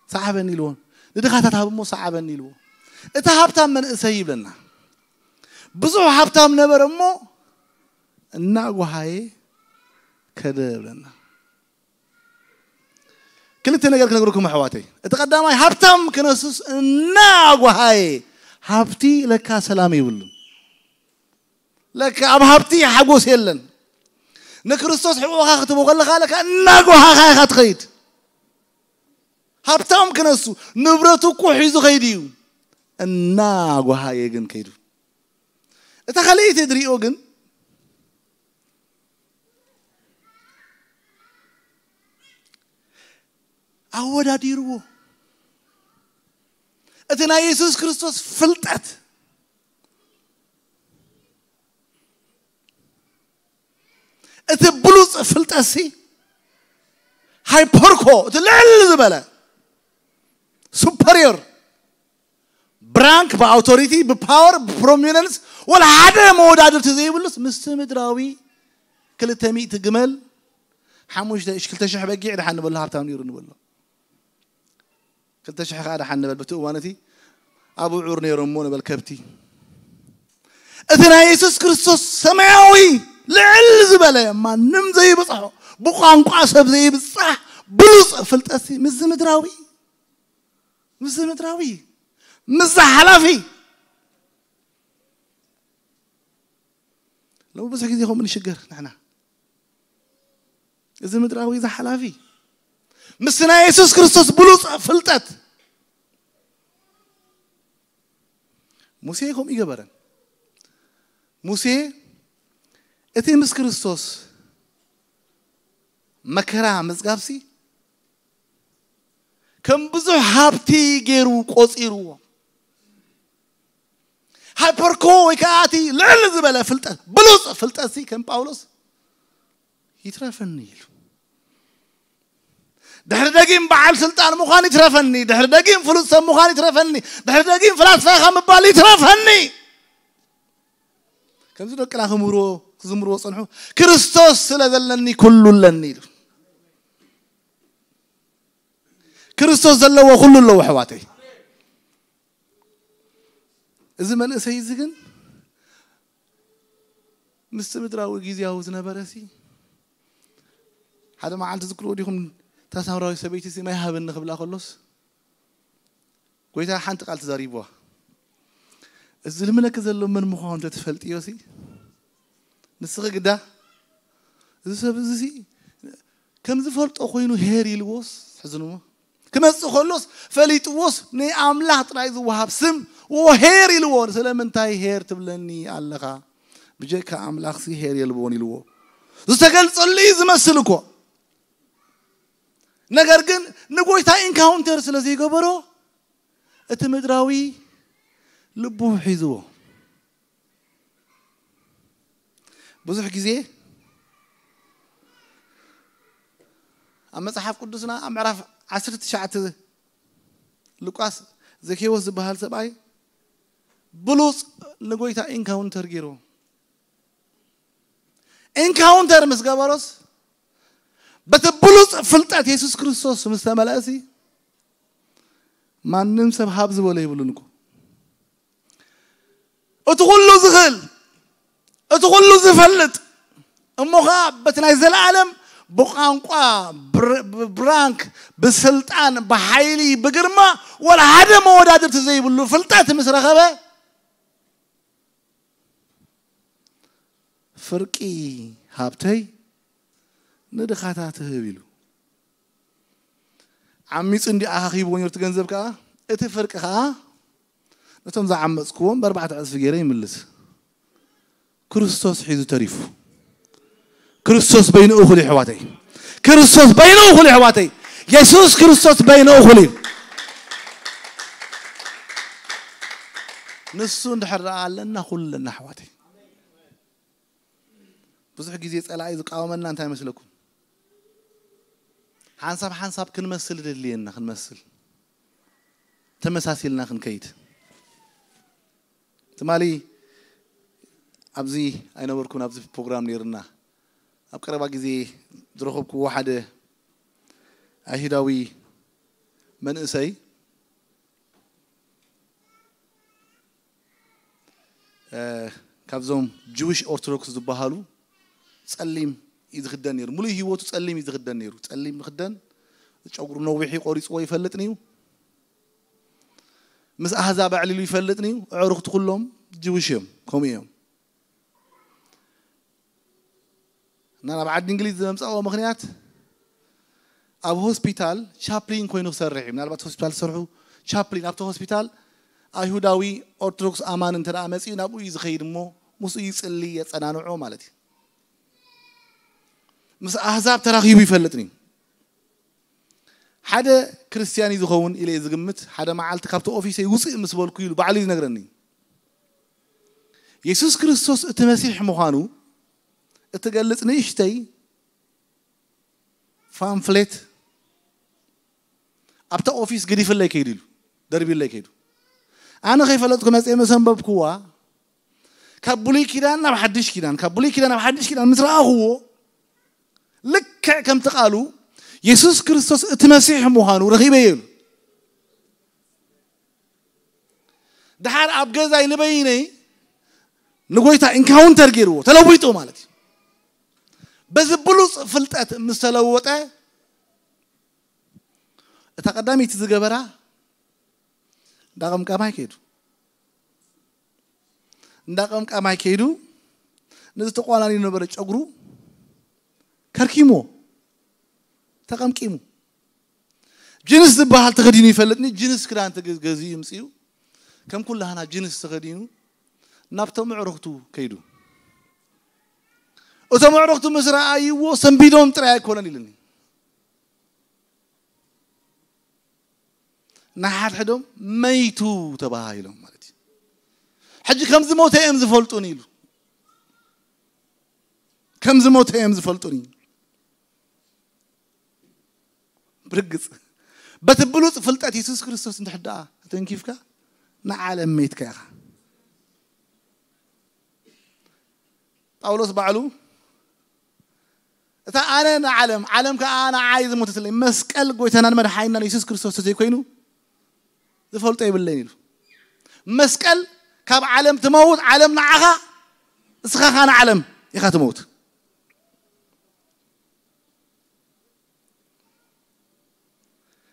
ሰዓበኒ ኢልዎ። ንድኻታት ሃብ እሞ ሰዓበኒ ኢልዎ። እቲ ሃብታም መንእሰይ ይብለና ብዙሕ ሃብታም ነበረ እሞ እናጓሃየ ከደ ይብለና። ክልተ ነገር ክነግርኩም ኣሕዋተይ። እቲ ቀዳማይ ሃብታም ክነሱስ እናጓሃየ ሃብቲ ለካ ሰላም ይብሉን። ለካ ኣብ ሃብቲ ሓጎስ የለን። ንክርስቶስ ሕቆኻ ክትቦ ከለኻ ለካ እናጓሃኻ ኢኻ ትኸይድ። ሃብታም ክነሱ ንብረቱ እኮ ሒዙ ኸይዱ እዩ። እናጓሃየ ግን ከይዱ። እታ ካልኣይቲ ድሪኦ ግን ኣወዳዲርዎ። እቲ ናይ የሱስ ክርስቶስ ፍልጠት፣ እቲ ብሉፅ ፍልጠትሲ፣ ሃይፐርኮ፣ እቲ ልዕል ዝበለ፣ ሱፐሪዮር ብራንክ፣ ብኣውቶሪቲ፣ ብፓወር፣ ብፕሮሚነንስ፣ ወላ ሓደ መወዳድርቲ ዘይብሉስ፣ ምስቲ ምድራዊ ክልተ ሚእቲ ግመል፣ ሓሙሽተ ሽ- ክልተ ሽሕ በጊዕ ድሓን ንበሎ ሃብታም ነይሩ ንበሎ። ክልተ ሽሕ ከዓ ድሓን ንበል፣ ብቲ እዋን እቲ ኣብ ዑር ነይሮም እሞ ንበል ከብቲ። እቲ ናይ የሱስ ክርስቶስ ሰማያዊ ልዕል ዝበለ፣ ማንም ዘይብፅሖ፣ ብቋንቋ ሰብ ዘይብፃሕ ብሉፅ ፍልጠት ምስዚ ምድራዊ፣ ምስዚ ምድራዊ፣ ምስዚ ሓላፊ። ሎሚ ብዙሕ ግዜ ከምኡ ንሽገር ንሕና። እዚ ምድራዊ፣ እዚ ሓላፊ፣ ምስ ናይ የሱስ ክርስቶስ ብሉፅ ፍልጠት። ሙሴ ከምኡ ይገበረን። ሙሴ እቲ ምስ ክርስቶስ መከራ ምጽጋብሲ ከም ብዙሕ ሃብቲ ገይሩ ቆጺርዎ። ሃይፐርኮ ወይ ከዓ እቲ ልዕል ዝበለ ፍልጠት፣ ብሉፅ ፍልጠትሲ ከም ጳውሎስ ይትረፈኒ ኢሉ። ድሕሪ ደጊም በዓል ስልጣን ምዃን ይትረፈኒ፣ ድሕሪ ደጊም ፍሉጥ ሰብ ምዃን ይትረፈኒ፣ ድሕሪ ደጊም ፍላስፋ ኢኻ ምባል ይትረፈኒ። ከምዚ ደቅና ክምህርዎ፣ ክዝምርዎ ጸንሑ፣ ክርስቶስ ስለ ዘለኒ ኩሉ ኣለኒ ኢሉ። ክርስቶስ ዘለዎ ኩሉ ኣለዎ ኣሕዋተይ። እዚ መንእሰይ እዚ ግን ምስቲ ምድራዊ ግዜያዊ ዝነበረ ሲ፣ ሓደ መዓልቲ ዝክርዎ ዲኹም? እታ ሳምራዊ ሰበይቲ ሲ ማይ ሃበኒ ክብላ ከሎስ፣ ጎይታ ሓንቲ ቃል ተዛሪብዋ። እዚ ዝልምነኪ ዘሎ መን ምዃኑ እንተትፈልጥዮ ሲ፣ ንስኺ ግዳ እዚ ሰብ እዚ ሲ ከም ዝፈልጦ ኮይኑ ሄር ኢልዎስ፣ ሕዝንዎ። ክመጽእ ከሎስ ፈሊጥዎስ፣ ንኣምላኽ ጥራይ ዝወሃብ ስም ሄር ኢልዎ። ስለምንታይ ሄር ትብለኒ ኣለኻ? ብጀካ ኣምላኽሲ ሄር የልቦን ኢልዎ። ዝተገልጸሉ እዩ ዝመስል እኮ። ነገር ግን ንጎይታ ኢንካውንተር ስለ ዘይገበሮ፣ እቲ ምድራዊ ልቡ ሒዝዎ። ብዙሕ ግዜ ኣብ መጽሓፍ ቅዱስና ኣብ ምዕራፍ ዓሰርተ ትሽዓተ ሉቃስ፣ ዘኬዎስ ዝበሃል ሰብኣይ ብሉጽ ንጎይታ ኢንካውንተር ገይርዎ። ኢንካውንተር ምስ ገበሮስ፣ በቲ ብሉጽ ፍልጠት የሱስ ክርስቶስ ምስ ተመልአሲ፣ ማንም ሰብ ሃብ ዝበሎ የብሉን እኮ። እቲ ኩሉ ዝኽእል፣ እቲ ኩሉ ዝፈልጥ፣ እሞ ኸዓ በቲ ናይ ዘለኣለም ብቋንቋ፣ ብር- ብብራንክ፣ ብስልጣን፣ ብሓይሊ፣ ብግርማ፣ ወላ ሓደ መወዳድርቲ ዘይብሉ ፍልጠት ምስ ረኸበ፣ ፍርቂ ሃብተይ ንድኻታት ህብ ኢሉ። ዓሚፁ እንዲ ኣኻኺብዎ ነይሩ እቲ ገንዘብ ከዓ፣ እቲ ፍርቂ ከዓ ነቶም ዝዓመፅክዎም ብኣርባዕተ ዕፅፊ ገይረ ይምልስ። ክርስቶስ ሒዙ ተሪፉ። ክርስቶስ በይኑ እኹል እዩ ኣሕዋተይ። ክርስቶስ በይኑ እኹል እዩ ኣሕዋተይ። የሱስ ክርስቶስ በይኑ እኹል እዩ። ንሱ እንድሕር ደኣ ኣለና፣ ኩሉ ኣለና ኣሕዋተይ። ብዙሕ ግዜ ጸላኢ ዝቃወመና እንታይ ይመስለኩም? ሓንሳብ ሓንሳብ ክንመስል ደልየና፣ ክንመስል፣ ተመሳሲልና ክንከይድ። ትማሊ ኣብዚ ኣይነበርኩን፣ ኣብዚ ፕሮግራም ነይርና። ኣብ ቀረባ ግዜ ዝረኸብኩዎ ሓደ ኣይሁዳዊ መንእሰይ፣ እ፣ ካብዞም ጅዊሽ ኦርቶዶክስ ዝበሃሉ፣ ጸሊም እዩ ዝኽደን ነይሩ። ሙሉእ ህይወቱ ጸሊም እዩ ዝኽደን ነይሩ። ጸሊም ይኽደን፣ ጨጉሩ ነዊሕ እዩ፣ ቆሪጽዎ ይፈልጥን እዩ። ምስ ኣህዛብ ኣዕሊሉ ይፈልጥን እዩ። ኣዕሩኽቱ ኩሎም ጅዊሽ እዮም፣ ከምኡ እዮም። እና ናብ ዓዲ እንግሊዝ ዘምጻእዎ ምኽንያት፣ ኣብ ሆስፒታል ቻፕሊን ኮይኑ ክሰርሕ እዩ። ምናልባት ሆስፒታል ዝሰርሑ ቻፕሊን፣ ኣብቲ ሆስፒታል ኣይሁዳዊ ኦርቶዶክስ ኣማን እንተ ደኣ መጺኡ፣ ናብኡ እዩ ዝኸይድ እሞ ምስኡ ይጽሊ፣ የጸናንዖ ማለት እዩ። ምስ ኣህዛብ ተራኺቡ ይፈልጥን እዩ። ሓደ ክርስትያን እዩ ዝኸውን ኢለ እየ ዝግምት። ሓደ መዓልቲ ካብቲ ኦፊሰይ ውፅእ ምስ በልኩ ኢሉ ባዕሉ እዩ ዝነግረኒ። የሱስ ክርስቶስ እቲ መሲሕ ምዃኑ እትገልጽ ንእሽተይ ፋምፍሌት ኣብታ ኦፊስ ገዲፍለይ ከይዱ ኢሉ፣ ደርቢለይ ከይዱ። ኣነ ከይፈለጥኩ መፅየ ምስ ኣንበብኩዋ፣ ካብ ብሉይ ኪዳን ናብ ሓድሽ ኪዳን፣ ካብ ብሉይ ኪዳን ናብ ሓድሽ ኪዳን ምስ ረኣኹዎ፣ ልክዕ ከምቲ ቃሉ የሱስ ክርስቶስ እቲ መሲሕ ምዃኑ ረኺበ ኢሉ። ድሓር ኣብ ገዛይ ንበይነይ ንጎይታ ኢንካውንተር ገይርዎ፣ ተለዊጡ ማለት እዩ። በዚ ብሉፅ ፍልጠት ምስ ተለወጠ፣ እታ ቀዳመይቲ ዝገበራ፣ እንዳ ቀምቃማይ ከይዱ። እንዳ ቀምቃማይ ከይዱ፣ ነዚ ተቋናኒ ነበረ ጨጉሩ ከርኪሞ፣ ተቐምቂሙ። ጅንስ ዝበሃል ተኸዲኑ ይፈልጥኒ፣ ጅንስ ክዳን ተገ-፣ ገዚኡ ይምፅኡ። ከም ኩላህና ጅንስ ተኸዲኑ ናብቶም ኣዕሩኽቱ ከይዱ። እቶም ኣዕሩኽቱ ምስ ረኣይዎ፣ ሰንቢዶም ጥራይ ኣይኮነን ኢልኒ። ንሓድሕዶም መይቱ ተባሂሎም ማለት እዩ። ሕጂ ከም ዝሞተ እዮም ዝፈልጡን ኢሉ። ከም ዝሞተ እዮም ዝፈልጡን ኢሉ። ብርግጽ በቲ ብሉጽ ፍልጠት የሱስ ክርስቶስ እንድሕር ደኣ ተንኪፍካ ንዓለም መይትካ ኢኻ። ጳውሎስ ባዕሉ እታ ኣነ ንዓለም፣ ዓለም ከኣ ንዓይ ዝሞተትለይ መስቀል ጎይታናን መድሓኒናን የሱስ ክርስቶስ ተዘይኮይኑ ዝፈልጦ የብለይን ኢሉ። መስቀል ካብ ዓለም ትመውት፣ ዓለም ንዓኻ፣ እስኻ ኸኣ ንዓለም ኢኻ ትመውት።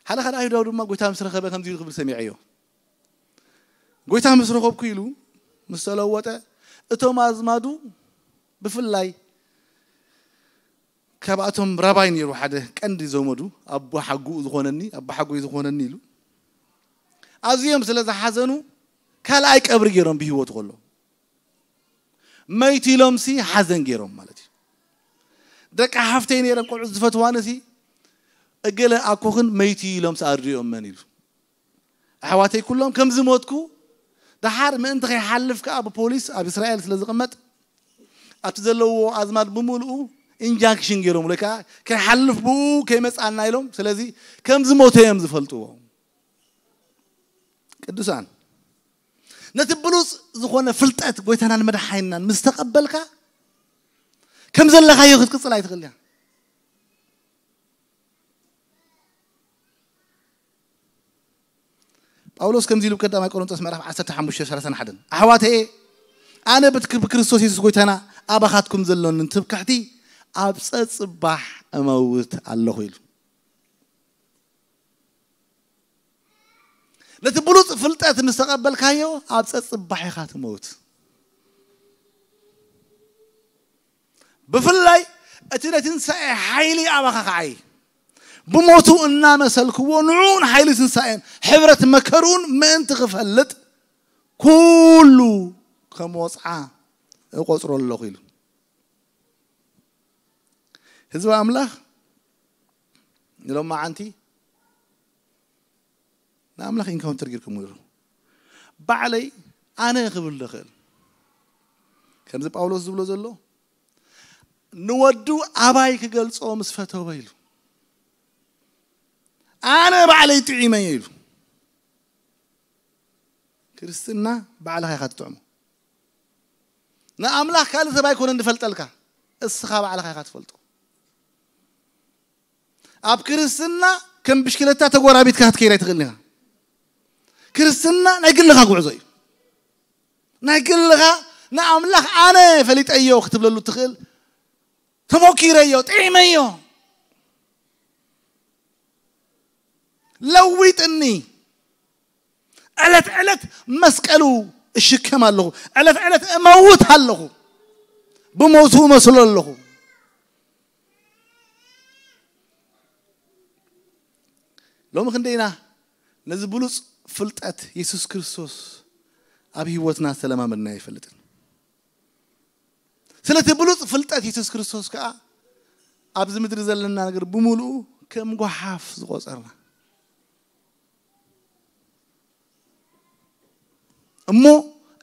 ሓደ ሓደ ኣይሁዳዊ ድማ ጎይታ ምስ ረኸበ ከምዚ ኢሉ ክብል ሰሚዐዮ። ጎይታ ምስ ረኸብኩ ኢሉ ምስ ተለወጠ፣ እቶም ኣዝማዱ ብፍላይ ካብኣቶም ራባይ ነይሩ ሓደ ቀንዲ ዘመዱ፣ ኣቦ ሓጉኡ ዝኾነኒ፣ ኣቦ ሓጎይ ዝኾነኒ ኢሉ። ኣዝዮም ስለ ዝሓዘኑ ካልኣይ ቀብሪ ገይሮም ብህይወቱ ከሎ። መይቱ ኢሎምሲ ሓዘን ገይሮም ማለት እዩ። ደቂ ሓፍተይ ነይረን ቆልዑት ዝፈትዋንሲ እገለ ኣኮኽን መይቱ ኢሎምሲ ኣርድኦም መን ኢሉ። ኣሕዋተይ ኩሎም ከም ዝሞትኩ ደሓር ምእንቲ ከይሓልፍ ከኣ ብፖሊስ ኣብ እስራኤል ስለ ዝቕመጥ ኣብቲ ዘለዎ ኣዝማድ ብምሉኡ ኢንጃንክሽን ገይሮም ወይ ከዓ ከይሓልፍ ብኡ ከይመፅኣና ኢሎም። ስለዚ ከም ዝሞተ እዮም ዝፈልጥዎ። ቅዱሳን ነቲ ብሉጽ ዝኾነ ፍልጠት ጎይታናን መድሓኒናን ምስ ተቐበልካ ከም ዘለኻዮ ክትቅጽል ኣይትኽእል እያ። ጳውሎስ ከምዚ ኢሉ ቀዳማይ ቆሮንቶስ ምዕራፍ ዓሰርተ ሓሙሽተ ሰላሳን ሓደን ኣሕዋተየ ኣነ ብትክ-፣ ብክርስቶስ የሱስ ጎይታና ኣባኻትኩም ዘሎንን ትብክሕቲ ኣብ ጸጽባሕ እመውት ኣለኹ ኢሉ። ነቲ ብሉጽ ፍልጠት ምስ ተቐበልካዮ ኣብ ጸጽባሕ ኢኻ ትመውት። ብፍላይ እቲ ናይ ትንሳኤ ሓይሊ ኣባኻ ከዓይ ብሞቱ እናመሰልክዎ ንዕኡን ሓይሊ ትንሳኤን ሕብረት መከርኡን ምእንቲ ክፈልጥ ኩሉ ከም ወጽዓ እቆጽሮ ኣለኹ ኢሉ። ህዝቢ ኣምላኽ ንሎማዓንቲ ንኣምላኽ ኢንካውንተር ጌርኩም ይሩ ባዕለይ ኣነ ክብል ዝኽእል ከምዚ ጳውሎስ ዝብሎ ዘሎ ንወዱ ኣባይ ክገልጾ ምስ ፈተወ ኢሉ ኣነ ባዕለይ ጥዒመ ኢሉ። ክርስትና ባዕልኻ ኢኻ ትጥዕሞ። ንኣምላኽ ካልእ ሰብ ኣይኮነን ዝፈልጠልካ፣ እስኻ ባዕልኻ ኢኻ ትፈልጦ። ኣብ ክርስትና ከም ብሽክለታ ተጎራቢትካ ክትከይድ ኣይትኽእልን ኢኻ። ክርስትና ናይ ግልኻ ጉዕዞ እዩ። ናይ ግልኻ ንኣምላኽ ኣነ ፈሊጠዮ ክትብለሉ ትኽእል። ተሞኪረዮ፣ ጥዒመዮ፣ ለዊጥኒ። ዕለት ዕለት መስቀሉ እሽከም ኣለኹ። ዕለት ዕለት እመውት ኣለኹ። ብሞቱ እመስሎ ኣለኹ። ሎሚ ክንደይና ነዚ ብሉጽ ፍልጠት የሱስ ክርስቶስ ኣብ ህይወትና ዝተለማመድና ኣይፈልጥን። ስለቲ ብሉጽ ፍልጠት የሱስ ክርስቶስ ከኣ ኣብዚ ምድሪ ዘለና ነገር ብምሉኡ ከም ጓሓፍ ዝቆጸርና። እሞ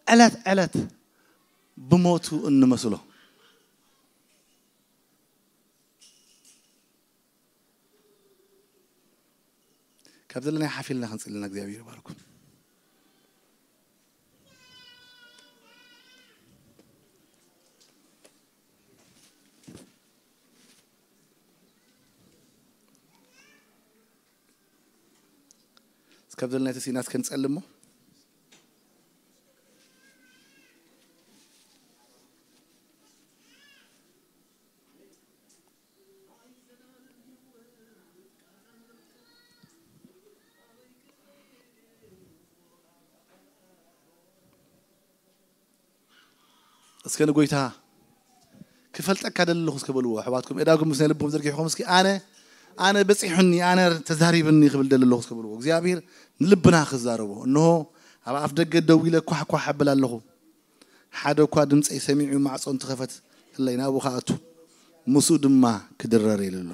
ዕለት ዕለት ብሞቱ እንመስሎ። ካብ ዘለና ሓፊልና ክንጽልና እግዚኣብሔር ይባርኩም። እስከ ብዘለና ተሲና እስከ ንጸልሞ። እስከ ንጎይታ ክፈልጠካ ደለኹ እስከ በልዎ ኣሕዋትኩም። እዳጉም ምስ ናይ ልብኹም ዘርጊሕኹም እስኪ ኣነ ኣነ በጺሑኒ ኣነ ተዛሪብኒ ክብል ደለኹ እስከ በልዎ። እግዚኣብሔር ንልብና ክዛረቦ። እንሆ ኣብ ኣፍ ደገ ደው ኢለ ኳሕኳሕ ኣብል ኣለኹ። ሓደ እኳ ድምፀይ ሰሚዑ ማዕፆ እንትኸፈት እለይ ናብኡ ክኣቱ ምስኡ ድማ ክድረር ኢሉ ኣሎ።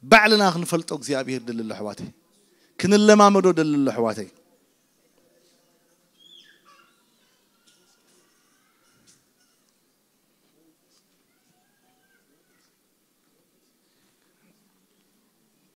ባዕልና ክንፈልጦ እግዚኣብሔር ደለሎ ኣሕዋተይ። ክንለማመዶ ደለሎ ኣሕዋተይ።